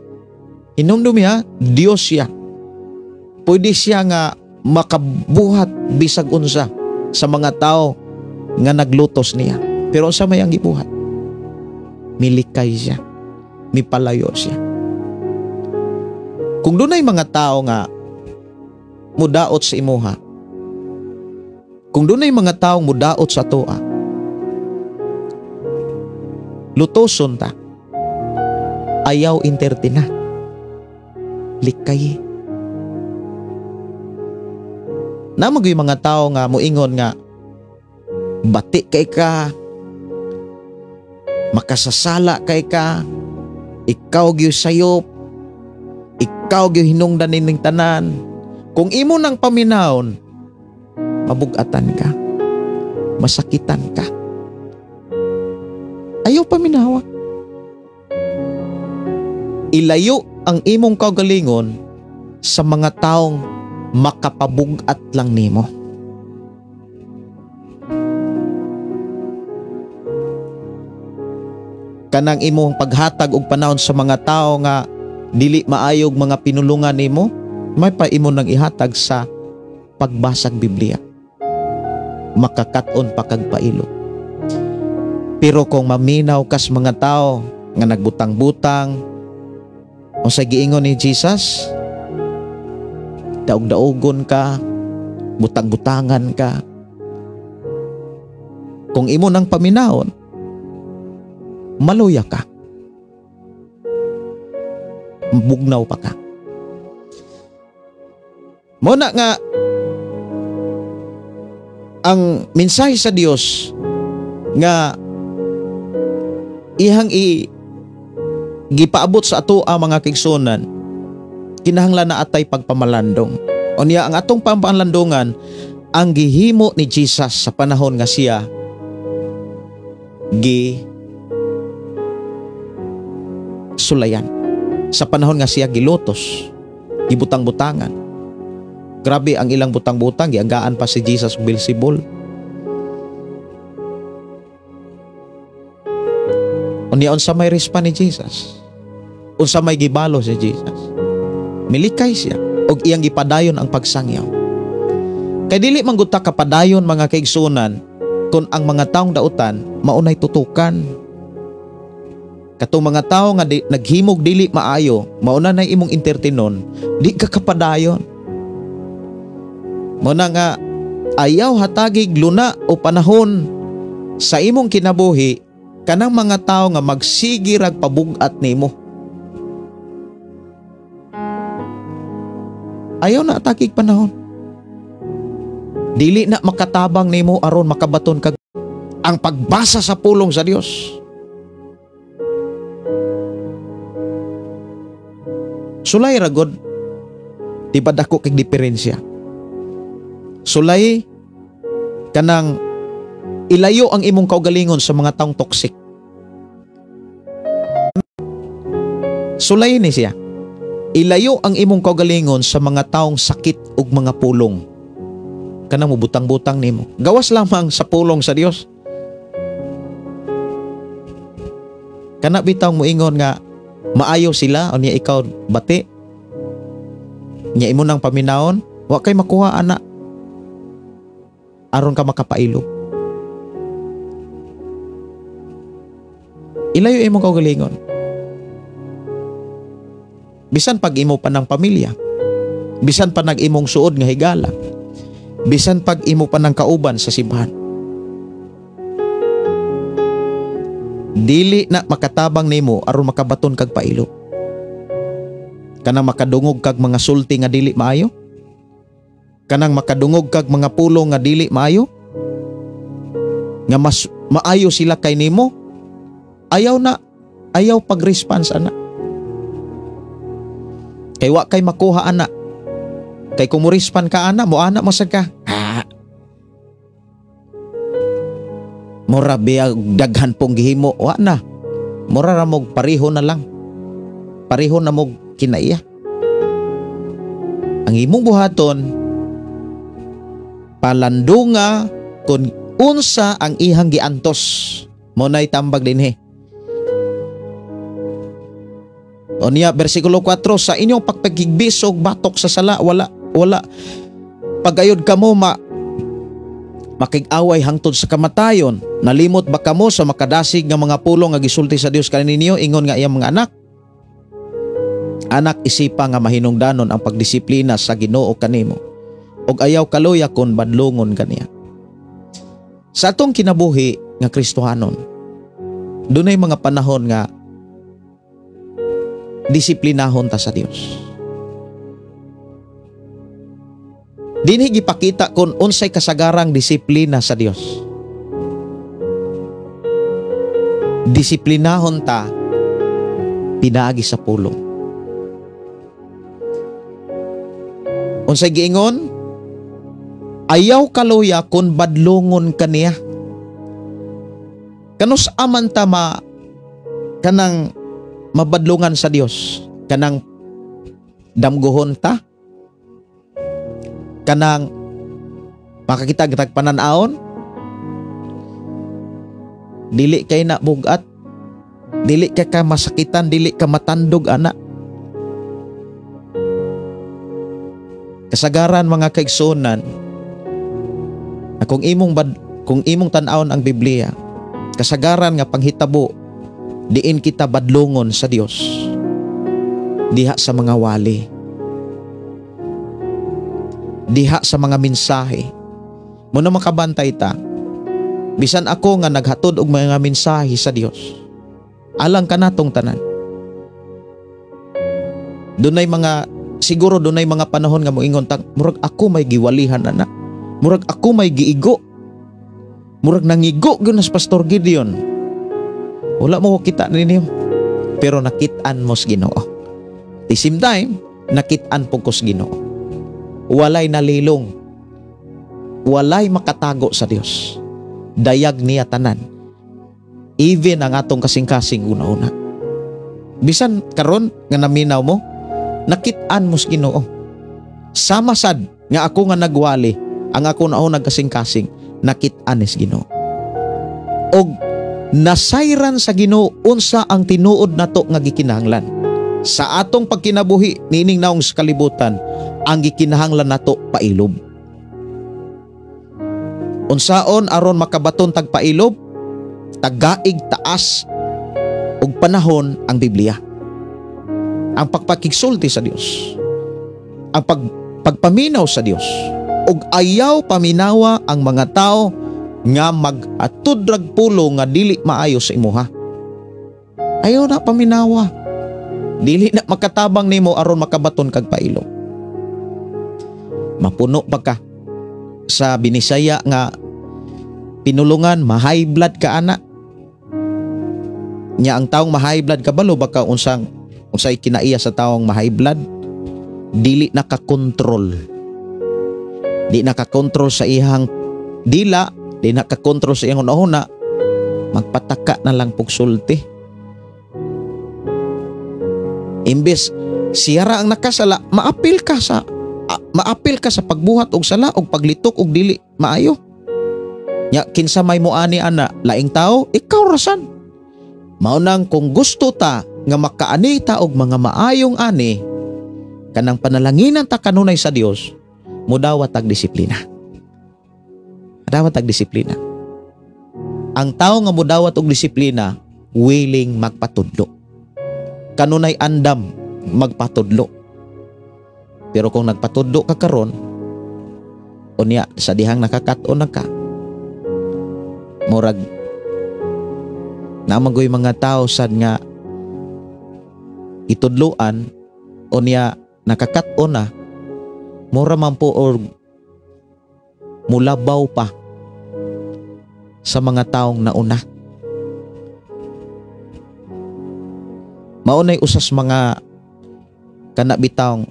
Hinumdumi ha, Dios siya. Pwede siya nga makabuhat bisag unsa sa mga tao nga naglutos niya. Pero unsa may ang gibuhat? Milikay siya. Mipalayo siya. Kung dunay mga tao nga mudaot sa imuha, kung dunay mga taong mudaot sa atoa, lutoson ta, ayaw entertain na, likay. Namagoy mga tao nga muingon nga bati kay ka, makasasala kay ka, ikaw gyud sayop, ikaw gyud hinungdan nining tanan. Kung imo nang paminawon, mabugatan ka, masakitan ka. Ayaw paminawa. Ilayo ang imong kaugalingon sa mga taong makapabugat lang nimo. Kanang imong paghatag og panahon sa mga tao nga dili maayog mga pinulungan nimo, may pa imo nang ihatag sa pagbasag Biblia. Makakat-on pa kag pailo. Pero kung maminaw kas mga tao nga nagbutang-butang, o sa giingon ni Jesus, daog-daogon ka, butang-butangan ka. Kung imo nang paminahon, maluya ka, bugnaw pa ka. Muna nga ang mensahe sa Dios nga ihang gipaabot sa ato ang mga kaigsunan, kinahanglan na atay pagpamalandong. Unya ang atong pamalandungan ang gihimo ni Jesus sa panahon nga siya gi sulayan, sa panahon nga siya gilutos, gibutang-butangan. Grabe ang ilang butang-butang, gianggaan pa si Jesus Beelzebul. Unya unsa may response ni Jesus? Unsa may gibalo si Jesus? Milikay siya og iyang gipadayon ang pagsangyaw. Kay dili man gud ta kapadayon mga kaigsunan kung ang mga taong dautan maunay tutukan. Katong mga tao nga naghimog dili maayo, mauna na imong entertainon, di ka kapadayon. Muna nga ayaw hatagig luna o panahon sa imong kinabuhi kanang mga tao nga magsige rag pabug-at nimo. Ayaw na atakig panahon. Dili na makatabang nimo aron makabaton kag ang pagbasa sa pulong sa Dios. Sulay ra god, di ba dako kay diferensya? Sulay kanang ilayo ang imong kaugalingon sa mga taong toxic. Sulay ni siya. Ilayo ang imong kaugalingon sa mga taong sakit ug mga pulong. Kanang mubutang-butang nimo. Gawas lamang sa pulong sa Dios. Kana bitaw moingon nga maayo sila unya ikaw bati. Nya imo nang paminawon, wa kay makuha ana aron ka makapailog. Ilayo imong kaugalingon. Bisan pag imo pa ng pamilya, bisan pa nag imong suod nga higala, bisan pag imo pa ng kauban sa simbahan. Dili na makatabang nimo aron makabaton kag pailo. Kanang makadungog kag mga sulti nga dili maayo, kanang makadungog kag mga pulong nga dili maayo, nga mas maayo sila kay nimo, ayaw na, ayaw pag-response ana. Kay wa kay makuha ana. Kay kung mo-respond ka ana, mo ana mo sad ka. Ah. Mura biya daghan pong gihimo, wa na. Mura ra mog pareho na lang. Pareho na mog kinaiya. Ang imong buhaton, palandunga kung unsa ang ihang giantos. Mo nay tambag dinhi. O niya, versikulo 4, sa inyong pagpagigbis og batok sa sala, wala pagayod kamo makig-away hangtod sa kamatayon. Nalimot ba kamo sa makadasig nga mga pulong nga gisulti sa Dios kaninyo, ingon nga iyang mga anak? Anak, isipa nga mahinungdanon ang pagdisiplina sa Ginoo kanimo, ug ayaw kaluya kon badlongon kaniya. Sa atong kinabuhi nga Kristohanon, dunay mga panahon nga disiplinahon ta sa Dios. Dinhi gipakita kon unsay kasagarang disiplina sa Dios. Disiplinahon ta pinaagi sa pulong. Unsay giingon? Ayaw kaluya kon badlongon kaniya. Kanus aman ta ma kanang mabadlungan sa Dios, kanang damgohon ta, kanang makakita gitag panan-aon, dili kay na bugat, dili ka ka masakitan, dili ka matandog ana. Kasagaran mga kaigsunan, kung imong tan-awon ang Biblia, kasagaran nga panghitabo diin kita badlongon sa Dios diha sa mga wali, diha sa mga mensahe. Muna makabantay ta, bisan ako nga naghatod og mga mensahe sa Dios, alang kanatong tanan. Dunay mga siguro dunay mga panahon nga moingon ta, murag ako may giwalihan ana, murag ako may giigo, murag nangigo gyud sa Pastor Gideon. Wala mo kita ninyo, pero nakit-an mo sa Ginoo. The same time, nakit-an po ko sa Ginoo. Walay nalilong, walay makatago sa Dios. Dayag niya tanan, even ang atong kasing-kasing una-una. Bisan karon nga naminaw mo, nakit-an mo sa Ginoo. Sama sad nga ako nga nagwali, ang ako na nagkasing-kasing, nakit-an ni sa Ginoo. Og nasayran sa Ginoo unsa ang tinuod nato nga gikinahanglan. Sa atong pagkinabuhi niining naong sa kalibutan, ang gikinahanglan nato pailob. Unsaon aron makabaton tag pailob? Tagaig taas og panahon ang Biblia. Ang pagpakigsulti sa Dios, ang pagpaminaw sa Dios, ug ayaw paminawa ang mga tao nga mag-atudrag pulo nga dili maayo sa imuha. Ayaw na paminawa. Dili na makatabang nimo aron makabaton kag pailo. Mapuno pa ka sa Binisaya nga pinulungan, ma-high blood ka ana. Nya ang taong ma-high blood kabalo baka unsang Unsay kinaiya sa taong ma-high blood? Dili nakakontrol. Di nakakontrol sa iyang dila, di nakakontrol sa iyang hunahuna, magpataka na lang pugsulti. Imbes siyara ang nakasala, maapil ka sa pagbuhat og sala og paglitok og dili maayo. Nya kinsa may moani ana, laing tao, ikaw rasan. Mao nang kung gusto ta nga makaani ta og mga maayong ani, kanang panalanginan ta kanunay sa Dios, mudawat tag disiplina. Mudawat tag disiplina. Ang tao nga mudawat og disiplina, willing magpatudlo. Kanunay andam magpatudlo. Pero kung nagpatudlo ka karon, unya sa dihang nakakat-on na ka, murag namagoy mga tao sad nga itudloan, unya nakakat-on na, mura man po or mulabaw pa sa mga taong nauna. Maunay usas mga kanabitang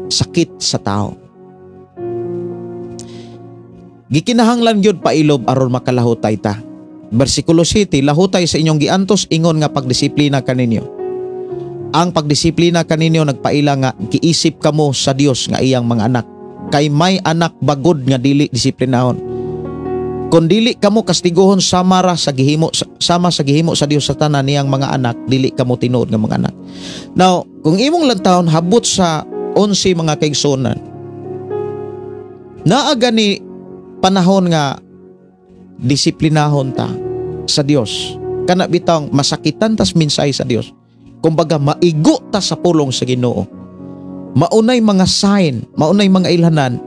sakit sa tao. Gikinahanglan gyud pailob aron makalahutay ta. Bersikulo 7, lahutay sa inyong giantos ingon nga pagdisiplina kaninyo. Ang pagdisiplina kaninyo nagpaila nga giisip kamo sa Dios nga iyang mga anak. Kay may anak bagod nga dili disiplinahon. Kung dili kamo kastiguhon sama sa gihimo sa Dios sa tanan niyang mga anak, dili kamo tinuod nga mga anak. Now, kung imong lantawon habot sa 11 mga kaigsuonan, naa gani panahon nga disiplinahon ta sa Dios. Kana bitawng masakitan tas minsay sa Dios. Kumbaga maigo ta sa pulong sa Ginoo. Maunay mga sign, maunay mga ilhanan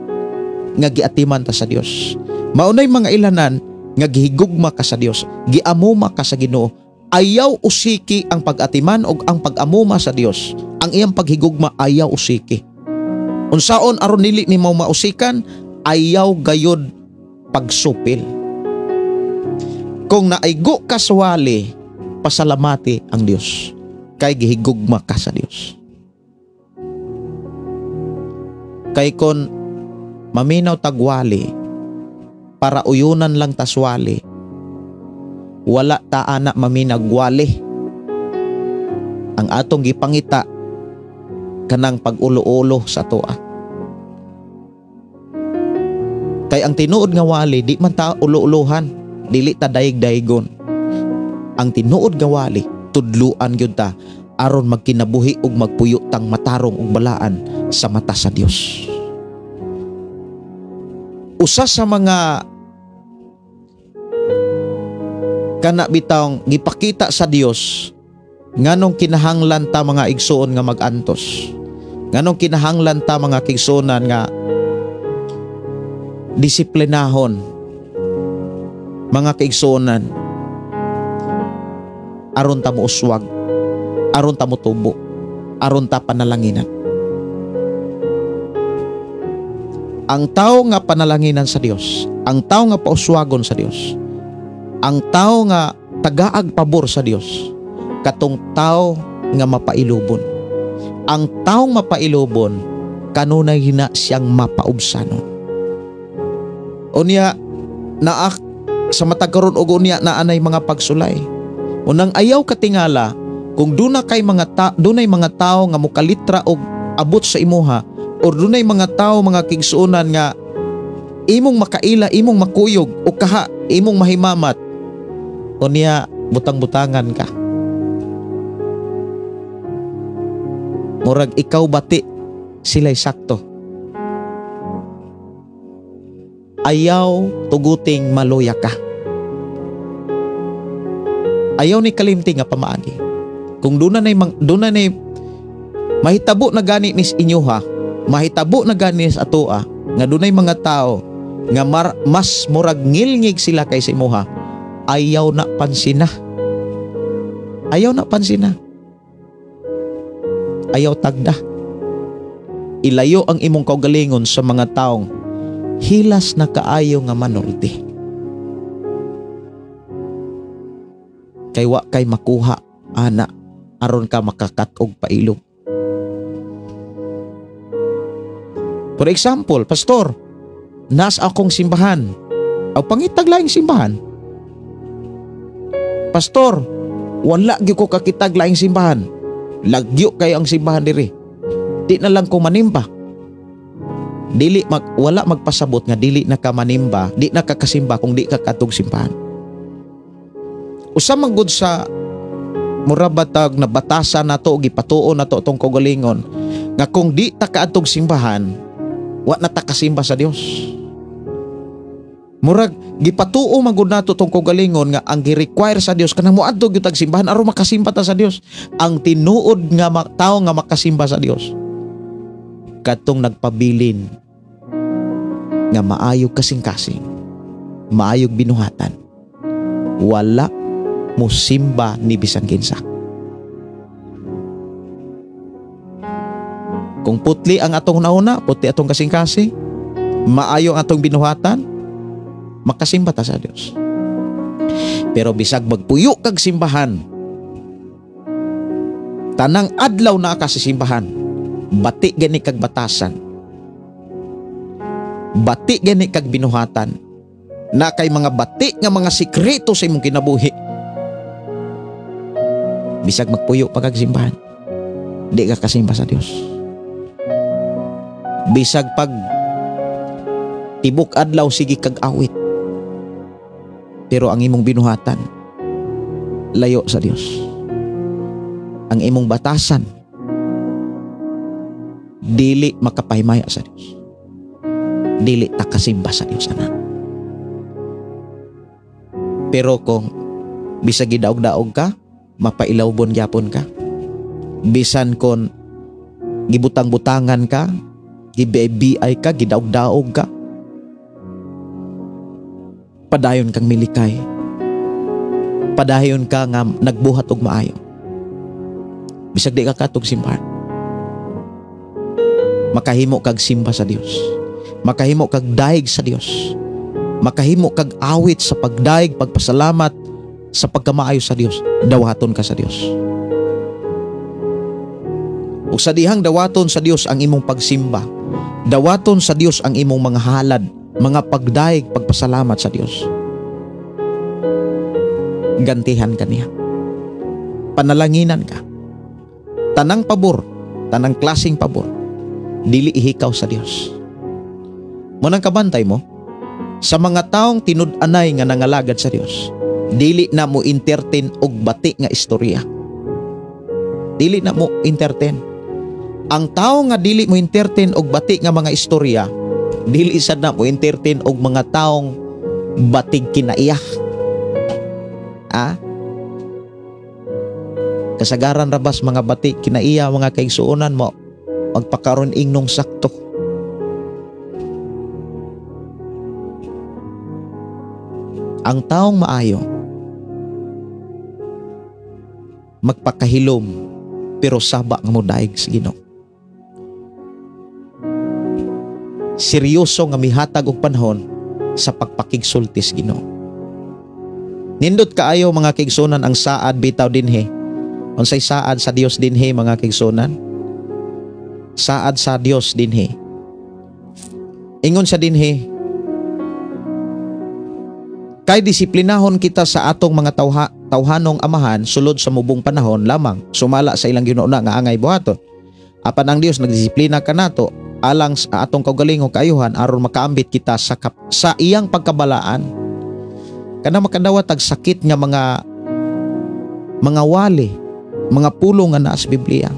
nga giatiman ta sa Dios. Maunay mga ilanan nga gihigugma ka sa Dios, giamuma ka sa Ginoo. Ayaw usiki ang pag-atiman og ang pag-amuma sa Dios. Ang iyang paghigugma ayaw usiki. Unsaon aron dili nimo mausikan, ayaw gayod pagsupil. Kung naigo ka sa wali, pasalamati ang Dios. Kay gihigugma ka sa Dios. Kay kon maminaw tagwali, para uyunan lang taswali, wala ta ana maminagwali. Ang atong gipangita kanang pag-ulo-ulo sa toa. Kay ang tinuod nga wali di man ta ulo-ulohan, dili ta dayeg-dayegon. Ang tinuod nga wali tudluan gyud ta aron magkinabuhi ug magpuyo tang matarong ug balaan sa mata sa Dios. Usa sa mga kana bitawng gipakita sa Dios nganong kinahanglan ta mga igsoon nga magantos, nganong kinahanglan ta mga kigsuonan nga disiplinahon mga kaigsuonan, aron ta mouswag, aron ta motubo, aron ta panalanginan. Ang tao nga panalanginan sa Dios, ang tao nga pauswagon sa Dios, ang tao nga tagaag pabor sa Dios, katong tao nga mapailubon. Ang taong mapailubon, kanunay hina siyang mapaubsanon. Unya naak sa matag karon og unya na anay mga pagsulay. Unang ayaw katingala kung dunay mga tao nga mokalitra og abot sa imuha, or dunay mga tao mga kigsuonan nga imong makaila, imong makuyog o kaha imong mahimamat, unya butang-butangan ka. Murag ikaw bati sila'y sakto. Ayaw tuguting maluya ka. Ayaw ni kalimti nga pamaagi. Kung dunay mahitabo na gani nis inyoha, mahitabo na gani nis atoa, nga dunay mga tao nga mas murag ngilngig sila kaysa imuha, ayaw na pansina. Ayaw na pansina. Ayaw tagda. Ilayo ang imong kaugalingon sa mga taong hilas na kaayo nga manulti. Kay wa kay makuha ana aron ka makakat-og pailog. For example, pastor, nas akong simbahan. Aw pangitag laing simbahan. Pastor, wala gyud ko kakitag laing simbahan. Lagyo kayo ang simbahan diri. Di na lang ko manimba. Dili wala magpasabot nga dili na ka manimba, di na ka kasimba kung di ka katog simbahan. Usa man gud sa mura batag na batasan nato, gipatuon nato tong kaugalingon nga kung di ta kaadtog simbahan, wa na ta kasimba sa Dios. Murag gipatuo man gud nato tong kaugalingon nga ang gi-require sa Dios kanang moadto gyud tag simbahan aron makasimba ta sa Dios. Ang tinuod nga tawo nga makasimba sa Dios kadtong nagpabilin nga maayog kasing-kasing, maayog binuhatan, wala mo simba ni bisan kinsa. Kung putli ang atong nauna, putli atong kasing-kasing, maayo ang atong binuhatan, makasimba ta sa Dios. Pero bisag magpuyo kag simbahan, tanang adlaw na ka sa simbahan, bati gani kag batasan, bati gani kag binuhatan, na kay mga bati nga mga sikreto sa imong kinabuhi. Bisag magpuyo pa kag simbahan, di ka kasimba sa Dios. Bisag pag tibok adlaw sige kag awit, pero ang imong binuhatan layo sa Dios. Ang imong batasan dili makapahimaya sa Dios. Dili ta kasimba sa Dios, anak. Pero kung bisag gidaog-daog ka, mapailawbon gyapon ka. Bisan kon gibutang-butangan ka, gibi-bi ka, gidaog-daog ka, padayon kang milikay. Padayon ka nga nagbuhat og maayo. Bisag di ka katog simbahan, makahimo kag simba sa Dios. Makahimo kag daig sa Dios. Makahimo kag awit sa pagdaig, pagpasalamat sa pagkamaayo sa Dios. Dawaton ka sa Dios. Ug sa dihang dawaton sa Dios ang imong pagsimba, dawaton sa Dios ang imong mga halad, mga pagdaig, pagpasalamat sa Dios, gantihan ka niya. Panalanginan ka. Tanang pabor, tanang klaseng pabor, dili ihikaw sa Dios. Munang kabantay mo sa mga taong tinud-anay nga nangalagad sa Dios, dili na mo entertain og bati nga istorya. Dili na mo entertain. Ang tao nga dili mo entertain og bati nga mga istorya, dili sad na mo entertain og mga taong batig kinaiya. Ah? Kasagaran rabas mga bati kinaiya, mga kaigsuonan mo magpakaron ingnong sakto. Ang taong maayo magpakahilom pero saba nga modaig sa Ginoo. Seryoso nga mihatag og panahon sa pagpakigsulti sa Ginoo. Nindot kaayo mga kaigsuonan ang saad bitaw dinhi. Unsay saad sa Dios dinhi mga kaigsuonan? Saad sa Dios dinhi. Ingon sa dinhi, kay disiplinahon kita sa atong mga tawhanong amahan sulod sa mubong panahon lamang sumala sa ilang Ginoo nga angay buhaton. Apan ang Dios nagdisiplina kanato alang sa atong kaugalingong kaayuhan aron makaambit kita sa iyang pagkabalaan. Kana makadawat og sakit nga mga wali, mga pulong nga naa sa Biblia.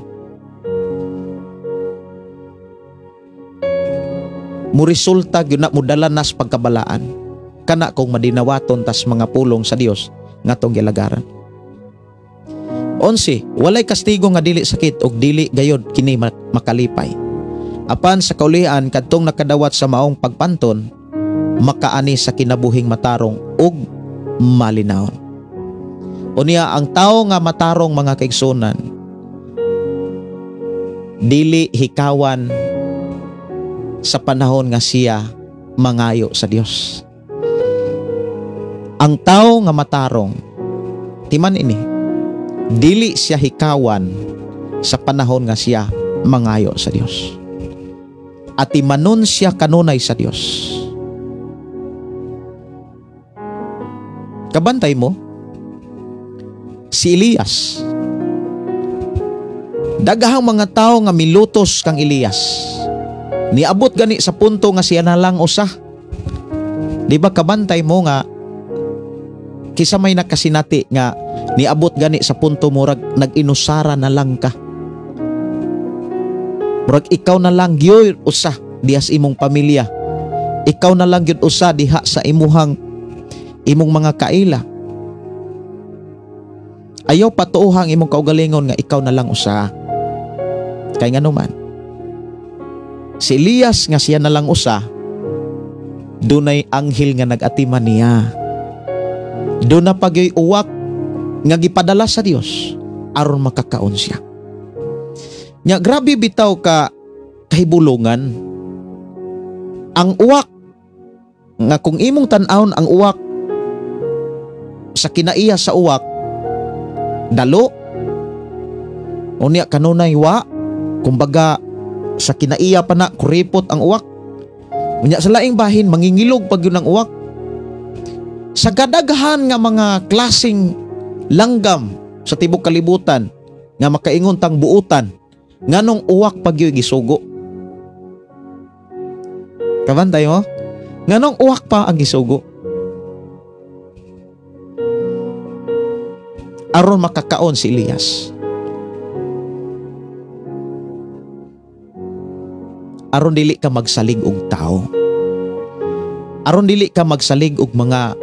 Muresulta gyud na modala nas pagkabalaan. Kana kung madinawaton tas mga pulong sa Dios nga atong gilagaran. 11, walay kastigo nga dili sakit og dili gayod kini makalipay. Apan sa kaulian kadtong nakadawat sa maong pagpanton makaani sa kinabuhing matarong ug malinawon. Unya ang tawo nga matarong mga kaigsunan dili hikawan sa panahon nga siya mangayo sa Dios. Ang tao nga matarong, timan ini, Dili siya hikawan sa panahon nga siya mangayo sa Dios. Atimanon siya kanunay sa Dios. Kabantay mo si Elias. Daghang mga tao nga milutos kang Elias. Niabot gani sa punto nga siya na lang usa. Di ba kabantay mo nga kisa may nakasinati nga niabot gani sa punto murag nag-inusara na lang ka. Murag ikaw na lang gyud usa diha sa imong pamilya. Ikaw na lang gyud usa diha sa imuhang imong mga kaila. Ayaw patuohang imong kaugalingon nga ikaw na lang usa. Kay ngano man, si Elias nga siya na lang usa, dunay anghel nga nag-atiman niya. Doon na pagyoy uwak nga gipadala sa Dios aron makakaon siya. Nya grabe bitaw ka kahibulungan ang uwak nga kung imong tan-awon ang uwak sa kinaiya sa uwak dalo unya kanunay wa, kumbaga sa kinaiya pa na kuripot ang uwak. Unya sa laing bahin mangingilog pag yun ang uwak. Sa kadaghan nga mga klaseng langgam sa tibok kalibutan nga makaingon tang buutan, nganong uwak pag yun gisugo? Kabantay mo? Nganong uwak pa ang gisugo? Aron makakaon si Elias. Aron dili ka magsalig og tao. Aron dili ka magsalig og mga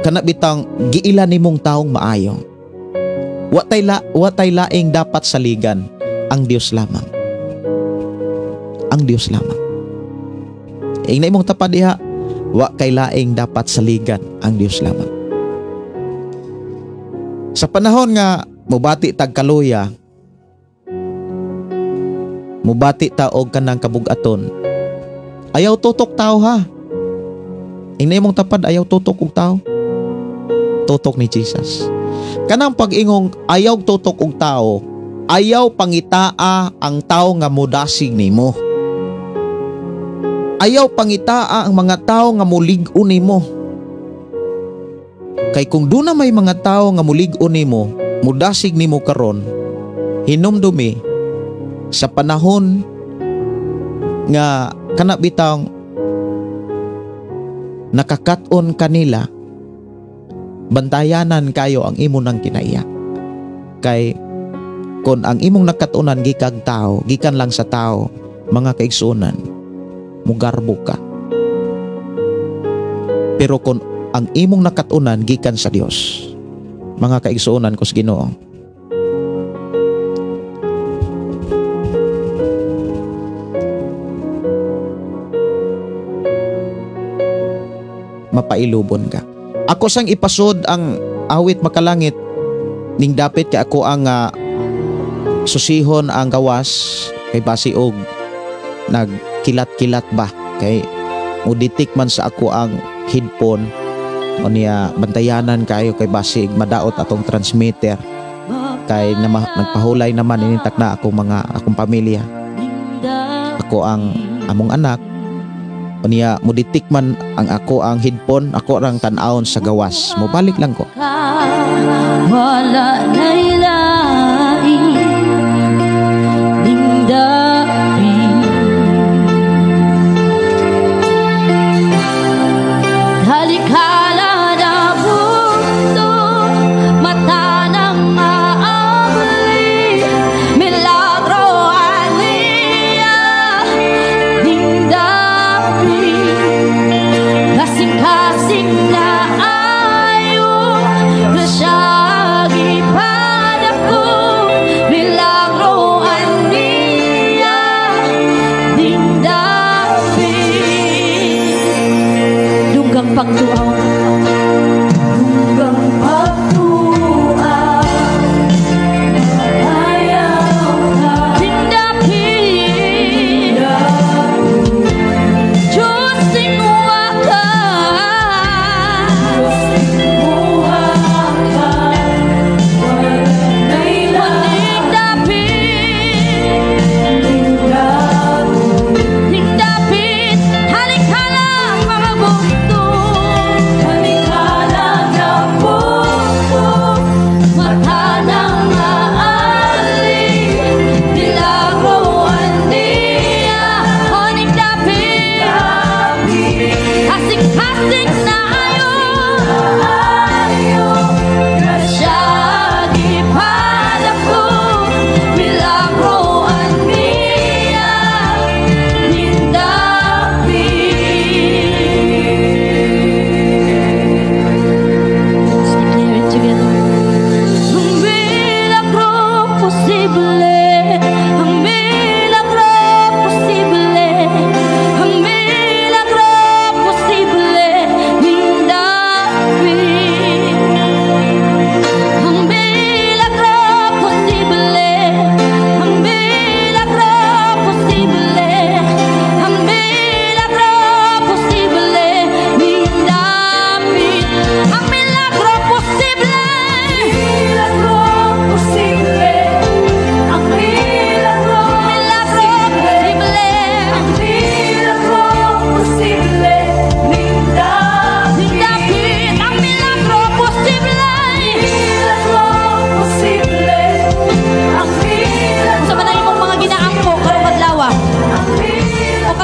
kana bitang giila nimong taong maayo. Wa tay laing dapat saligan, ang Dios lamang. Ang Dios lamang. Ingna imong tapad diha, wa kay laing dapat saligan, ang Dios lamang. Sa panahon nga mobati tag kaluya, mobati ta og kanang kabugaton, ayaw tutok tao ha. Ingna imong tapad, ayaw tutok og tao. Tutok ni Jesus. Kanang pag-ingong ayaw tutok og tao, ayaw pangitaa ang tao nga modasig nimo. Ayaw pangitaa ang mga tao nga mulig-on nimo. Kay kung doon na may mga tao nga mulig-on nimo, mudasig nimo karon, hinumdumi sa panahon nga kana bitang nakakat-on kanila, bantayanan kayo ang imo nang kinaiya. Kay kon ang imong nakatunan gikan tao, gikan lang sa tao, mga kaigsuonan, mugarbo ka. Pero kon ang imong nakatunan gikan sa Dios, mga kaigsuonan ko sa Ginoo, mapailubon ka. Ako sang ipasod ang awit makalangit ning dapit kay ako ang susihon ang gawas kay basi og nagkilat-kilat ba kay muditik man sa ako ang headphone o niya bantayanan kayo kay basi madaot atong transmitter kay nagpahulay naman inintak na akong mga akong pamilya, ako ang among anak o niya muditik man ang ako ang headphone, ako rang tan-awon sa gawas, mobalik lang ko. Wala na'y laing ningdapin. Talikala na mundo, mata ng maabli, milagro aniya ningdapin. Kasing-kasing na ayo, siya gipadako, milagro aniya.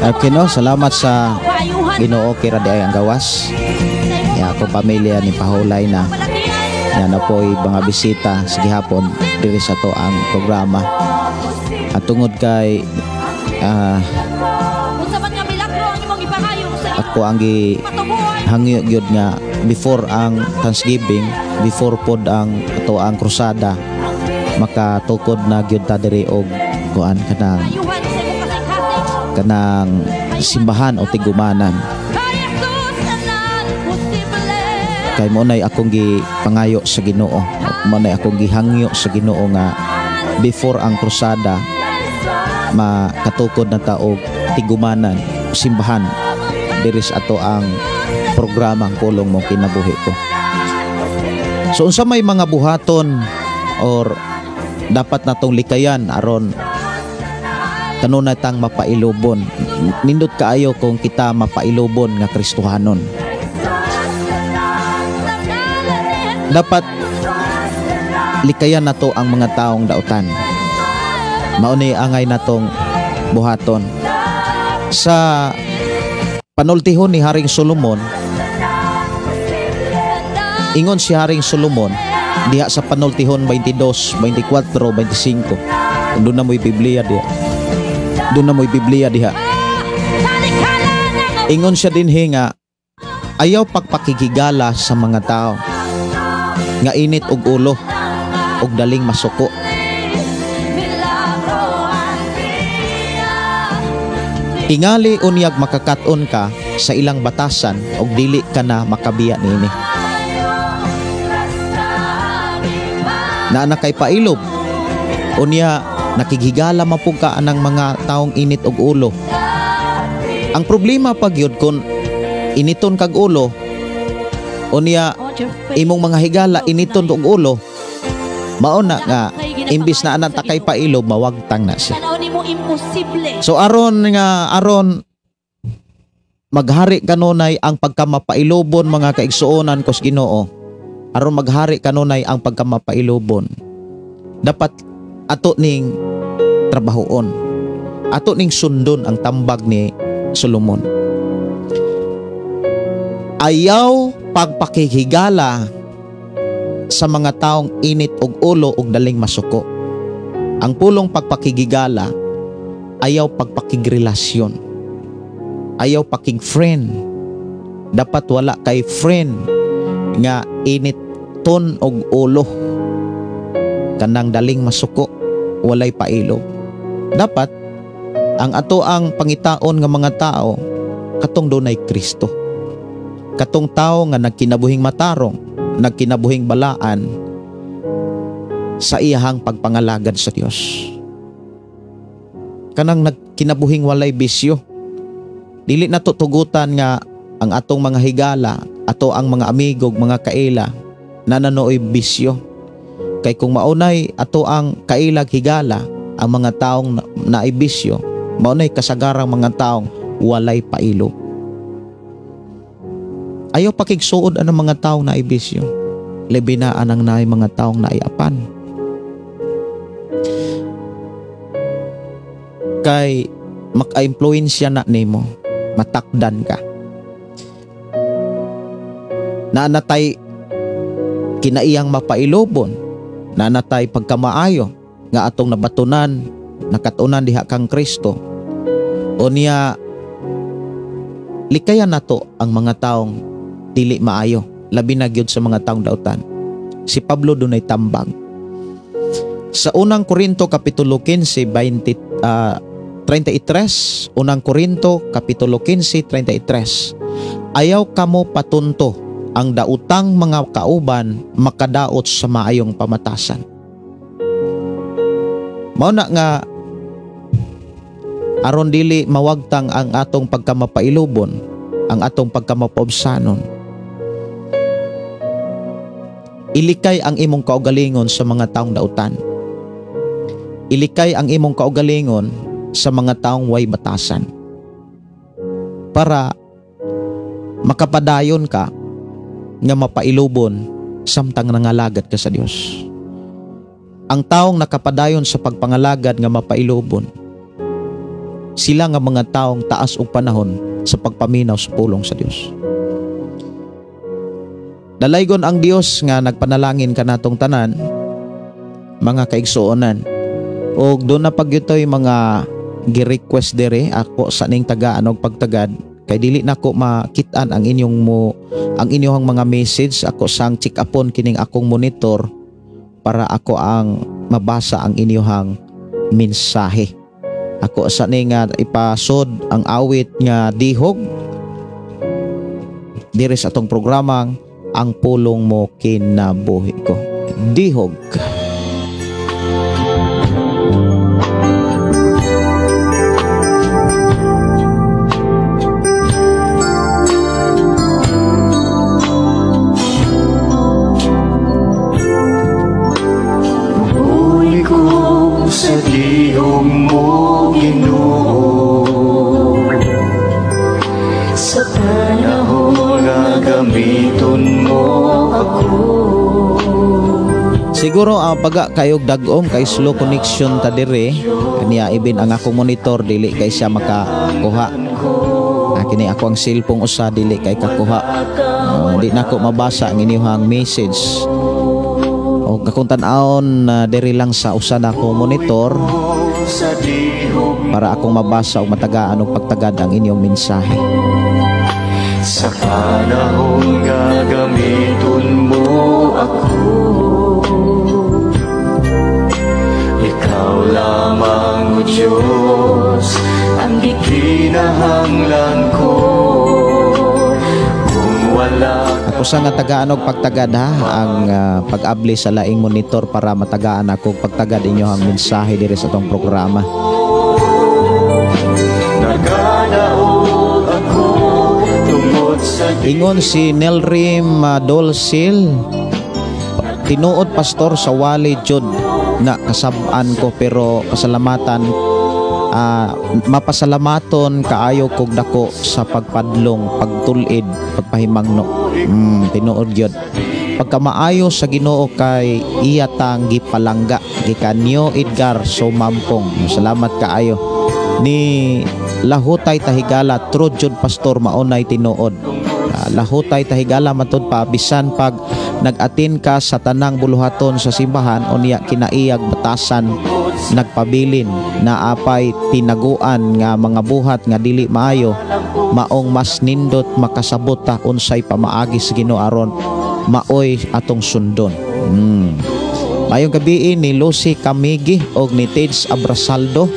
Okay, no, salamat sa Ginoo kay ra diay ang gawas. Ya, akong pamilya ni pahulay na. Ya na po'y mga bisita sa gihapon diri sa to ang programa. At tungod kay Unsa man nga milagro ang imong ipangayo sa Ginoo? Ako ang gi Patubuhay. Hangyo gyud nga before ang Thanksgiving, before pod ang ato ang krusada, makatukod na gyud ta diri og kuan kanang Ayuhan sa imong kasing-kasing. Kanang simbahan o tigumanan. Kay Jesus tanan posible. Kay mo nay akong gipangayo sa Ginoo, mo nay akong gihangyo sa Ginoo nga before ang krusada makatukod na ta og tigumanan, simbahan diri sa ato ang programa, Ang Pulong Mo Kinabuhi Ko. So unsa may mga buhaton or dapat natong likayan aron kanunay tang mapailubon? Nindot kaayo kung kita mapailubon nga Kristohanon. Dapat likayan nato ang mga taong dautan. Mao ni angay natong buhaton. Sa panultihon ni Haring Solomon, ingon si Haring Solomon diha sa Panultihon 22, 24, 25. Doon na mo'y Biblia diha. Doon na mo'y Biblia diha. Ingon siya dinhi nga ayaw pagpakigigala sa mga tao nga init og ulo og daling masuko. Tingali unyag makakat-on ka sa ilang batasan og dili ka na makabiya niini. Naa na kay pailob. Unya nakighigala man pud ka anang mga taong init og ulo. Ang problema pag yun kung initon kag ulo, unya imong mga higala initon og ulo, mao na nga imbis na anak ta kay pailob, mawagtang na siya. Tanaw nimo imposible. So aron nga aron maghari kanunay ang pagkamapailobon, mga kaigsuonan kos Ginoo. Aron maghari kanunay ang pagkamapailobon, dapat ato ning trabahoon. Ato ning sundon ang tambag ni Solomon. Ayaw pagpakihigala sa mga taong init og ulo og daling masuko. Ang pulong pagpakigigala, ayaw pagpakigrelasyon. Ayaw pakig-friend. Dapat wala kay friend nga init ton og ulo. Kanang daling masuko, walay pailob. Dapat ang ato ang pangitaon nga mga tao katong dunay Kristo. Katong tao nga nagkinabuhing matarong, nagkinabuhing balaan sa iyahang pagpangalagad sa Dios. Kanang nagkinabuhing walay bisyo. Dili na to tugutan nga ang atong mga higala, ato ang mga amigo, mga kaila na nanooy bisyo. Kay kung maunay ato ang kailag higala, ang mga taong naibisyo, maunay kasagarang mga taong walay pailo. Ayaw pakigsuod ang mga taong naibisyo. Labi na anang naay mga taong naiapan. Kay maka-impluwensya na nimo, matakdan ka. Naanatay kinaiyang mapailobon, naanatay pagkamaayo nga atong nabatunan, nakatunan diha kang Kristo. O niya, likayan nato ang mga taong dili maayo, labi na gyud sa mga taong dautan. Si Pablo dunay tambag. Sa Unang Korinto kapitulo 15, 20, 33, Unang Korinto kapitulo 15, 33. Ayaw kamo patunto ang dautang mga kauban makadaot sa maayong pamatasan. Mao na nga aron dili mawagtang ang atong pagkamapailubon, ang atong pagkamapaubsanon. Ilikay ang imong kaugalingon sa mga taong dautan. Ilikay ang imong kaugalingon sa mga taong way batasan. Para makapadayon ka nga mapailubon samtang nangalagad ka sa Dios. Ang taong nakapadayon sa pagpangalagad nga mapailubon, Sila nga mga taong taas og panahon sa pagpaminaw sa pulong sa Dios. Dalaygon ang Dios nga nagpanalangin kanatong tanan, mga kaigsuonan. Og doon na pagyutoy mga gi-request dere ako sa ning tagaan og pagtagad kay dili nako makit-an ang inyong mo ang inyong mga message. Ako sang check upon kining akong monitor para ako ang mabasa ang inyong mensahe. Ako sa ning ipasod ang awit nga Dihog diri sa atong programang Ang Pulong Mo Kinabuhi Ko. Dihog. Uli ko sa dihog mo, Ginoo, sa panahon nga gamiton mo ako. Siguro ang baga kayog dagom kay slow connection ta dire kaniya ibin ang akong monitor dili kay siya makakuha. Kini ako ang cellphone usa dili kay kakuha. Di nako mabasa ang inyong message. O akong tan-awon diri lang sa usa na akong monitor para akong mabasa o matagaan og pagtagad ang inyong mensahe. Sa panahon nga gamiton mo ako, ikaw lamang, O Diyos, ang gikinahanglan ko. Kung wala ako sa nga tagaan og pagtagad ha, ang pag-abli sa laing monitor para matagaan ako pagtagad inyo ang mensahe diri sa atong programa. Nagadaog ako tungod sa Ingon si Nelrim Dolcil, tinuod pastor sa wali jud na kasab-an ko pero pasalamatan mapasalamaton kaayo kog dako sa pagpadlong, pagtul-id, pagpahimangno. Tinuod gyud. Pagkamaayo sa Ginoo kay iya tang gipalangga gikan niyo Edgar Sumampong. Salamat kaayo. Ni Lahutay Tahigala, true jud pastor, maunay tinuod. Lahutay Tahigala matud pa bisan pag nag-atin ka sa tanang buluhaton sa simbahan unya kinaiyag batasan nagpabilin na apay tinaguan nga mga buhat nga dili maayo, maong mas nindot makasabot ta unsay pamaagi sa Ginoo aron maoy atong sundon. Mayong gabii ni Lucy Kamigi og ni Tej Abrasaldo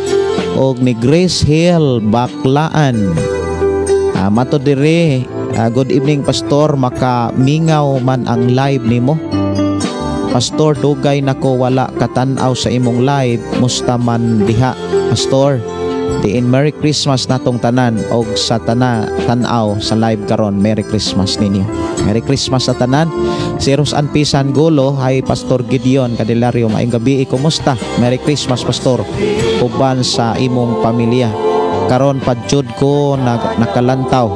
og ni Grace Hill Baklaan. Mato dire, good evening pastor, makamingaw man ang live nimo. Pastor, dugay nako wala katan-aw sa imong live, musta man diha pastor? Diin Merry Christmas natong tanan og sa tan-aw sa live karon. Merry Christmas ninyo. Merry Christmas sa tanan. Si Rosan Pisan Gulo, hi Pastor Gideon Candelario, maayong gabi, kumusta? Merry Christmas pastor, uban sa imong pamilya. Karon padjud ko nakalantaw.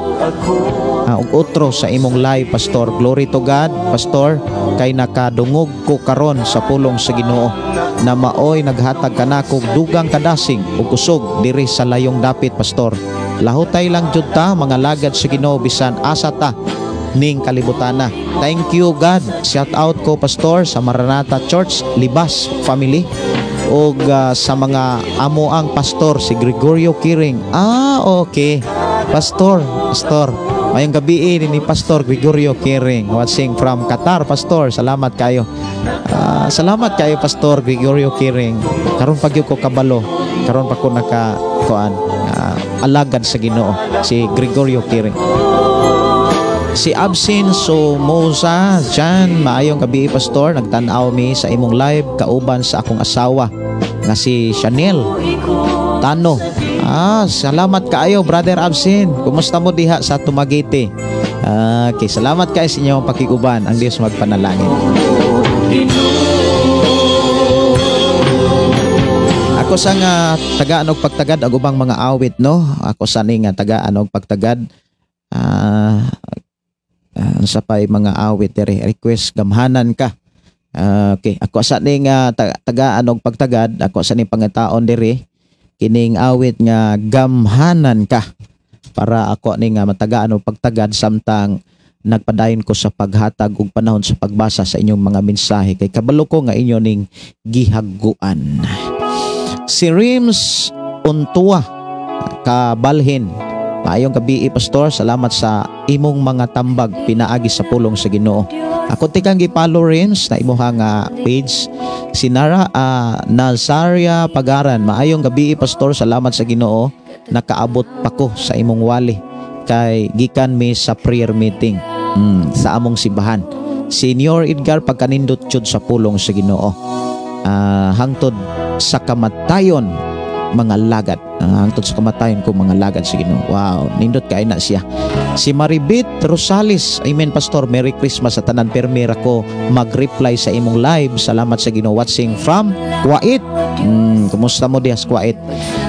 Og otro sa imong live pastor. Glory to God pastor, kay nakadungog ko karon sa pulong sa Ginoo na maoy naghatag kanako dugang kadasing ug kusog diri sa layong dapit pastor. Lahutay lang jud ta mga lagad sa Ginoo bisan asa ta ning kalibutana. Thank you God. Shout out ko pastor sa Maranatha Church Libas family og sa mga amo ang pastor si Gregorio Kiring. Okay. Pastor, mayong gabi ni Pastor Gregorio Kiring watching from Qatar pastor. Salamat kayo. Salamat kayo Pastor Gregorio Kiring. Karon pa gyud ko kabalo. Karon pa ko naka kuan alagad sa Ginoo si Gregorio Kiring. Si Absin Somoza Jan, maayong gabi pastor, nagtan-aw mi sa imong live kauban sa akong asawa nga si Chanel Tano. Salamat kaayo brother Absin. Kumusta mo diha sa Tumaguete? Okay, salamat kaayo sa inyong pakiguban. Ang Dios magpanalangin. Ako sa nga tagaan og pagtagad ang ubang mga awit no. Ako sa ni nga tagaan og pagtagad sa pay mga awit diri request gamhanan ka. Okay, ako sa ni nga tagaan og pagtagad, ako sa ni pangitaon diri. Kining awit nga Gamhanan Ka para ako ni nga matagaan og pagtagad samtang nagpadayon ko sa paghatag og panahon sa pagbasa sa inyong mga mensahe kay kabalo ko nga inyo ning gihaguan. Si Rims Untua Kabalhin, maayong gabi, Pastor, salamat sa imong mga tambag pinaagi sa pulong sa Ginoo. Ako tikang gi-follow, Rims, na imuhang page. Si Nara Nazaria Pagaran, maayong gabi, Pastor, salamat sa Ginoo nakaabot pa ko sa imong wali kay gikan mi sa prayer meeting sa among simbahan. Senior Edgar, pagkanindot jud sa pulong sa Ginoo. Hangtod sa kamatayon mga lagad. Hangtod sa kamatayon ko mga lagad sa Ginoo. Wow, nindot kay na siya. Si Maribit Rosales, amen Pastor, Merry Christmas sa tanan, permira ko mag-reply sa imong live. Salamat sa Ginoo, watching from Kuwait. Kumusta mo diha sa Kuwait?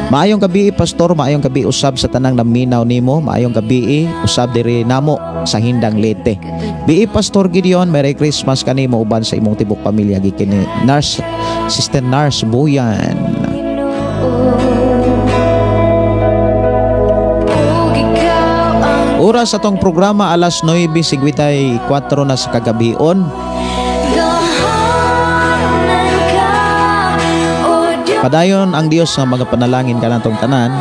Maayong gabi, Pastor, maayong gabi usab sa tanang naminaw nimo, maayong gabi usab diri namo sa Hindang Leyte. Bi Pastor Gideon, Merry Christmas kanimo uban sa imong tibok pamilya gikan ni Nurse Sister Nurse Buyan. Oras atong programa alas 9:54 na sa kagabion. Padayon ang Dios nga mga panalangin kanatong tanan.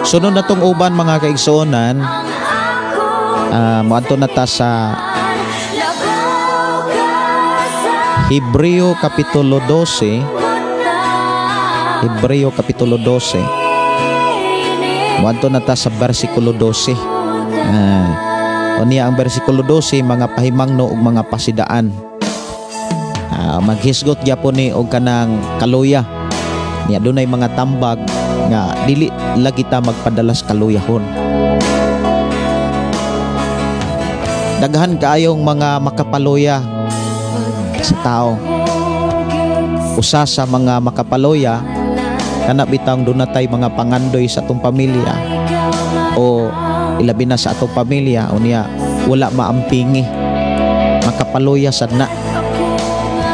Sunod na tong uban mga kaigsuonan, moadto na ta sa Hebreo Kapitulo 12. Hebreo Kapitulo 12. Moadto na ta sa versikulo 12. Unya ang versikulo 12, mga pahimangno ug mga pasidaan. Maghisgot gyapon ni og kanang kaluya. Nya dunay mga tambag nga dili lagi ta magpadalas kaluyahon. Daghan kaayong mga makapaluya sa tao. Usa sa mga makapaluya kana bitang dunatay mga pangandoy sa atong pamilya o ilabi na sa atong pamilya, unya wala maampingi, makapaluya sad na.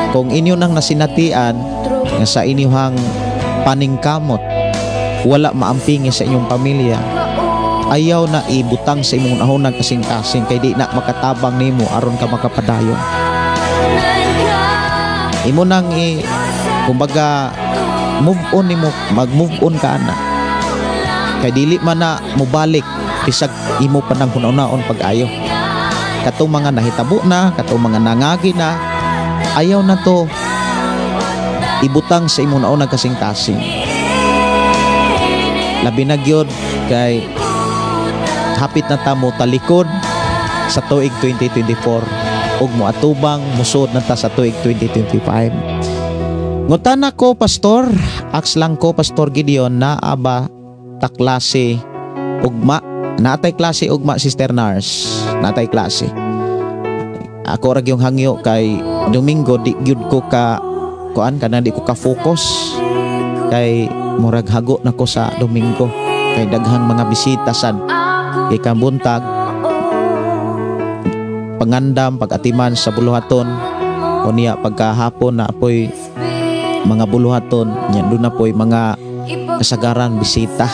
Kung inyo nang nasinatian nga sa inyong paningkamot wala maampingi sa inyong pamilya, ayaw na ibutang sa imong nahunang kasing-kasing kay di na makatabang nimo aron ka makapadayon. Imo nang kumbaga move on nimo, mag-move on ka ana. Kay dili man na mobalik bisag imo pa nang hunaon pag-ayo. Katong mga nahitabo na, katong mga nangagi na, ayaw na to ibutang sa imong naunang kasing-kasing. Labi na gyud kay hapit na ta mo talikod sa tuig 2024 ug moatubang musod na ta sa tuig 2025. Ngutana ko, Pastor, aks lang ko, Pastor Gideon, naa ba ta klase ugma? Naatay klase ugma, Sister Nars. Naatay klase. Ako ra gyung hangyo kay Domingo di gyud ko ka kuan kana di ko ka focus kay murag hago na ko sa Domingo kay daghang mga bisita sad kay kabuntag pangandam pagatiman sa buluhaton unya pagkahapon na apoy mga buluhaton nya doon na poy mga kasagaran bisita.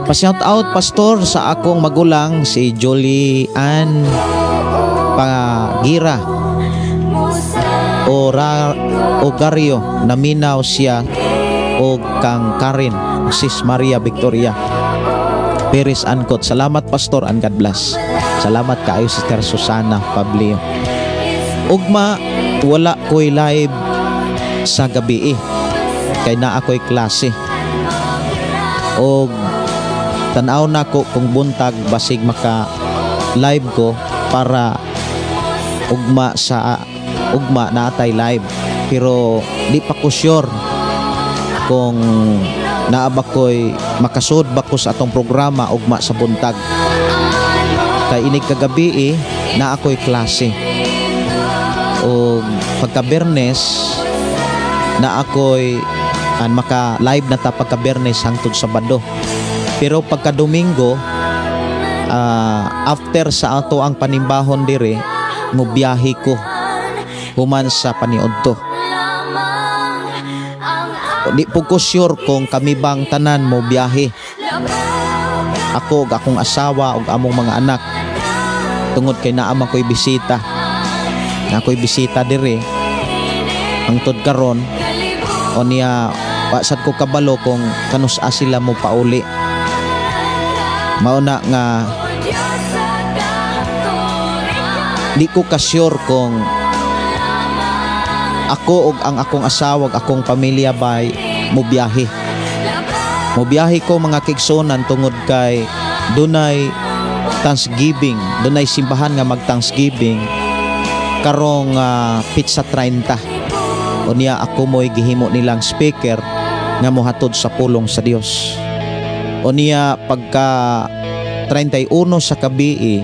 Pa-shout out, Pastor, sa akong magulang si Jolie Ann Pagira Ogario, naminaw siya og kang Karen Sis Maria Victoria Perez Ancot. Salamat, Pastor, and God bless. Salamat kaayo, Sister Susana Pablio. Ugma wala ko'y live sa gabi kay naa ko'y klase. Og tan-aw na ko kung buntag basig maka live ko para ugma sa ugma naatay live, pero di pa ko sure kung naa ba ko'y makasud ba ko sa atong programa ugma sa buntag kay inig kagabi naa ko'y klase. Og pagka Biyernes na ako'y maka live na ta pagka Biyernes hangtod Sabado. Pero pagka Domingo, after sa ato ang panimbahon dire, mobiyahe ko human sa paniudto. Di po ko sure kung kami bang tanan mo biyahe. Ako ug akong asawa ug among mga anak. Tungod kay naa man ko'y bisita. Na ako'y bisita diri. Hangtod karon o niya wa sad ko kabalo kung kanus-a sila mo pauli. Mao na nga di ko ka sure kung ako og ang akong asawa ug akong pamilya bay mobiyahe. Mobiyahe ko mga kaigsuonan tungod kay dunay Thanksgiving, dunay simbahan nga mag-Thanksgiving karong pizza 30. Unya ako mo'y gihimo nilang speaker nga mohatod sa pulong sa Dios. Unya pagka 31 sa kabii,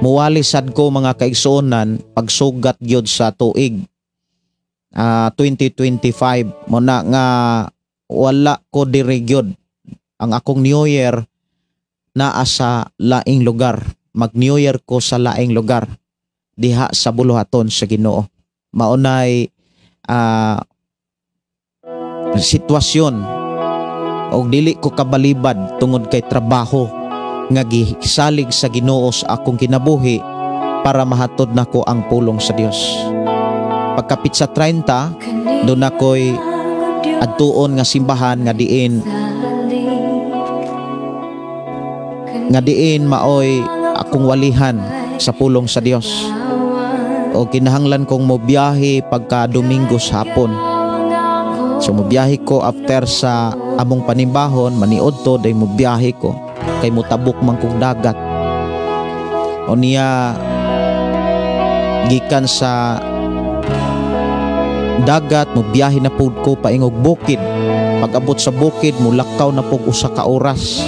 muwali sad ko mga kaigsuonan pagsugat gyud sa tuig 2025. Mo na nga wala ko diri gyud. Ang akong New Year naa sa laing lugar. Mag New Year ko sa laing lugar diha sa buluhaton sa Ginoo. Maunay sitwasyon og dili ko kabalibad tungod kay trabaho nga gisalig sa Ginoo sa akong kinabuhi para mahatod nako ang pulong sa Dios. Pagkapit sa 30, doon ako'y adtuon nga simbahan nga diin maoy akong walihan sa pulong sa Dios. O kinahanglan kong mobiyahe pagka Domingo sa hapon. So mobiyahe ko after sa among panimbahon, maniod to, day mobiyahe ko kay motabok man kong dagat. O niya gikan sa dagat mobiyahe na pud ko paingog bukid. Pag-abot sa bukid mulakaw na pug usa ka oras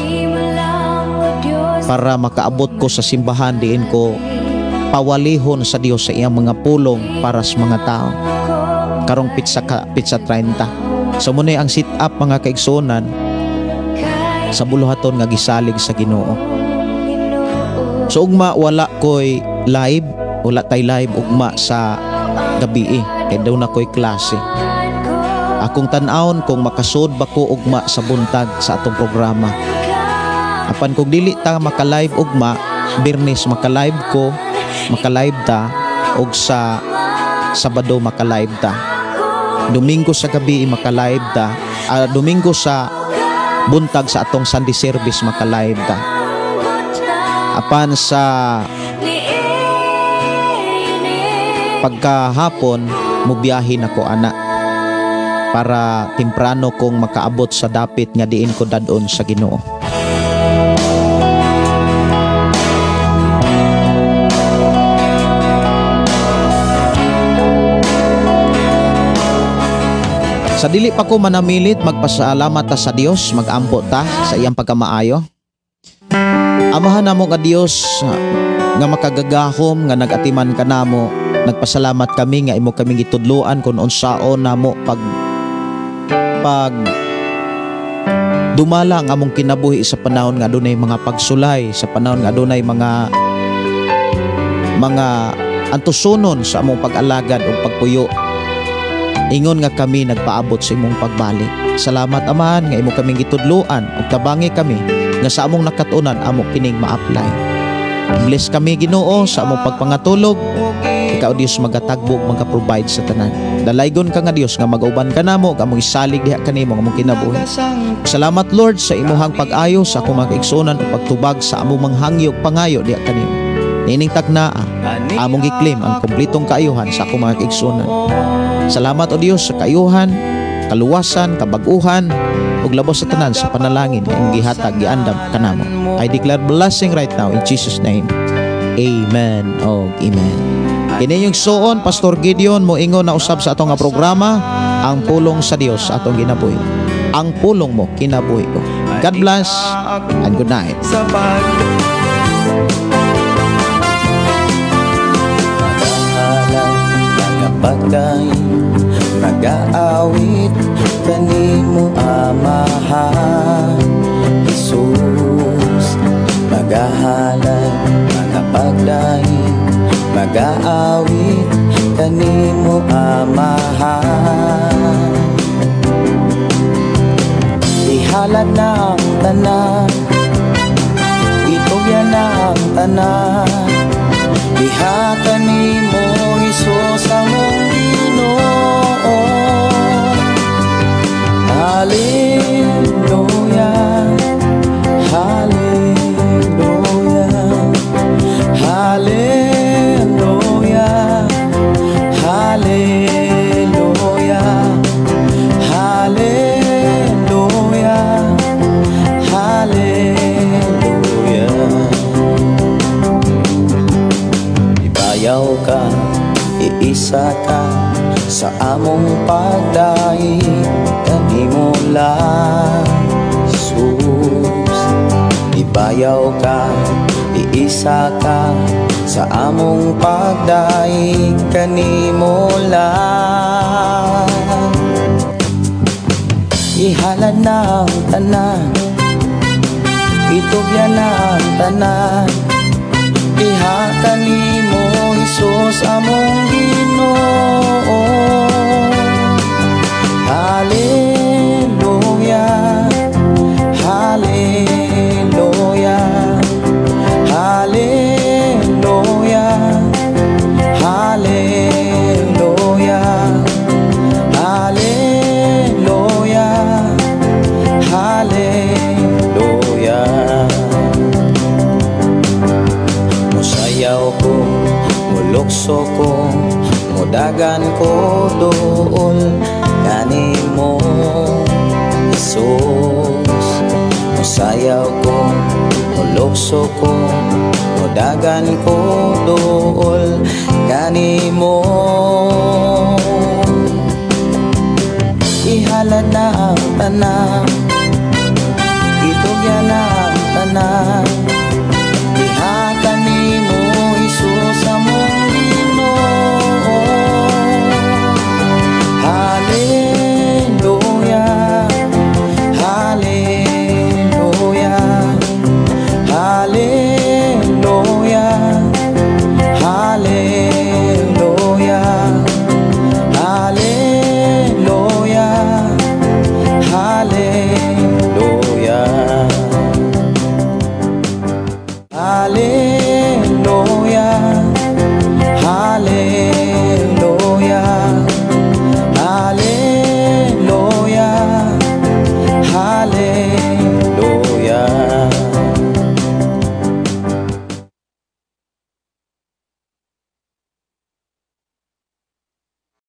para makaabot ko sa simbahan diin ko pawalihon sa Dios sa iyang mga pulong para sa mga tao. Karong pizza 30. So muna ang sit up mga kaigsuonan sa buluhaton nga gisalig sa Ginoo. So ugma wala koy live, wala tay live ugma sa gabi kay daw na koy klase. Akong tan-awon kung makasud ba ko ugma sa buntag sa atong programa. Apan kung dili ta maka-live ugma, Biyernes maka-live ko, maka-live ta, og sa Sabado maka-live ta. Domingo sa gabi maka-live ta. Domingo sa buntag sa atong Sunday service maka-live ta. Apan sa pagkahapon mubiyahe na ko ana para temprano kong makaabot sa dapit nga diin ko dadon sa Ginoo. Sa dili pa ko manamilit, magpasalamat ta sa Dios, magampo ta sa iyang pagkamaayo. Amahan namo nga Dios nga makagagahom nga nagatiman kanamo, nagpasalamat kami nga imo kami gitudloan kon unsaon namo pag dumala ang among kinabuhi sa panahon nga adunay mga pagsulay, sa panahon nga adunay mga antusonon sa among pag-alagad o pagpuyo. Ingon nga kami nagpaabot sa imong pagbalik. Salamat Amahan nga imo kaming gitudloan ug tabangi kami nga sa among nakat-unan amo kining ma-apply. Bless kami Ginoo sa among pagpangatulog. Ikaw Dios magatagbog, maga-provide sa tanan. Dalaygon ka nga Dios nga mag-uban ka namo, nga among isalig diha kanimo ang among kinabuhi. Salamat Lord sa imuhang pag-ayo sa akong mga kaigsuonan ug pagtubag sa among manghangyo ug pangayo diha kanimo. Niining taknaa among giklaim ang kumpletong kaayuhan sa akong mga kaigsuonan. Salamat o Dios sa kaayuhan, kaluwasan, kabag-uhan ug labos sa tanan sa panalangin ang gihatag giandam kanamo. I declare blessing right now in Jesus name. Amen og amen. Kini yung suon Pastor Gideon moingon na usab sa atong nga programa ang pulong sa Dios atong ginabuhi. Ang pulong mo kinabuhi ko. God bless and good night. Pagdaing nagaawit kanimo Amahan Jesus, magahalay magapagdaing magaawit kanimo Amahan. Ihalad na ang tanan, itugyan na ang tanan. Diha kanimo, Hesus, among Ginoo. Hallelujah, Hallelujah, Hallelujah, Hallelujah, Hallelujah, Hallelujah. Ibayaw ka, iisa ka sa among pagdaig kanimo lang, Jesus. Ibayaw ka, iisa ka sa among pagdaig kanimo lang. Ihalad na ang tanan, itugyan na ang tanan. Diha kanimo, Hesus, among Ginoo. Hallelujah, Hallelujah, Hallelujah, Hallelujah, Hallelujah, Hallelujah. Musayaw ko, mulukso ko, mudagan ko duol kanimo, Jesus. Musayaw ko, mulukso ko, mudagan ko duol kanimo. Ihalad na ang tanan, itugyan na ang tanan.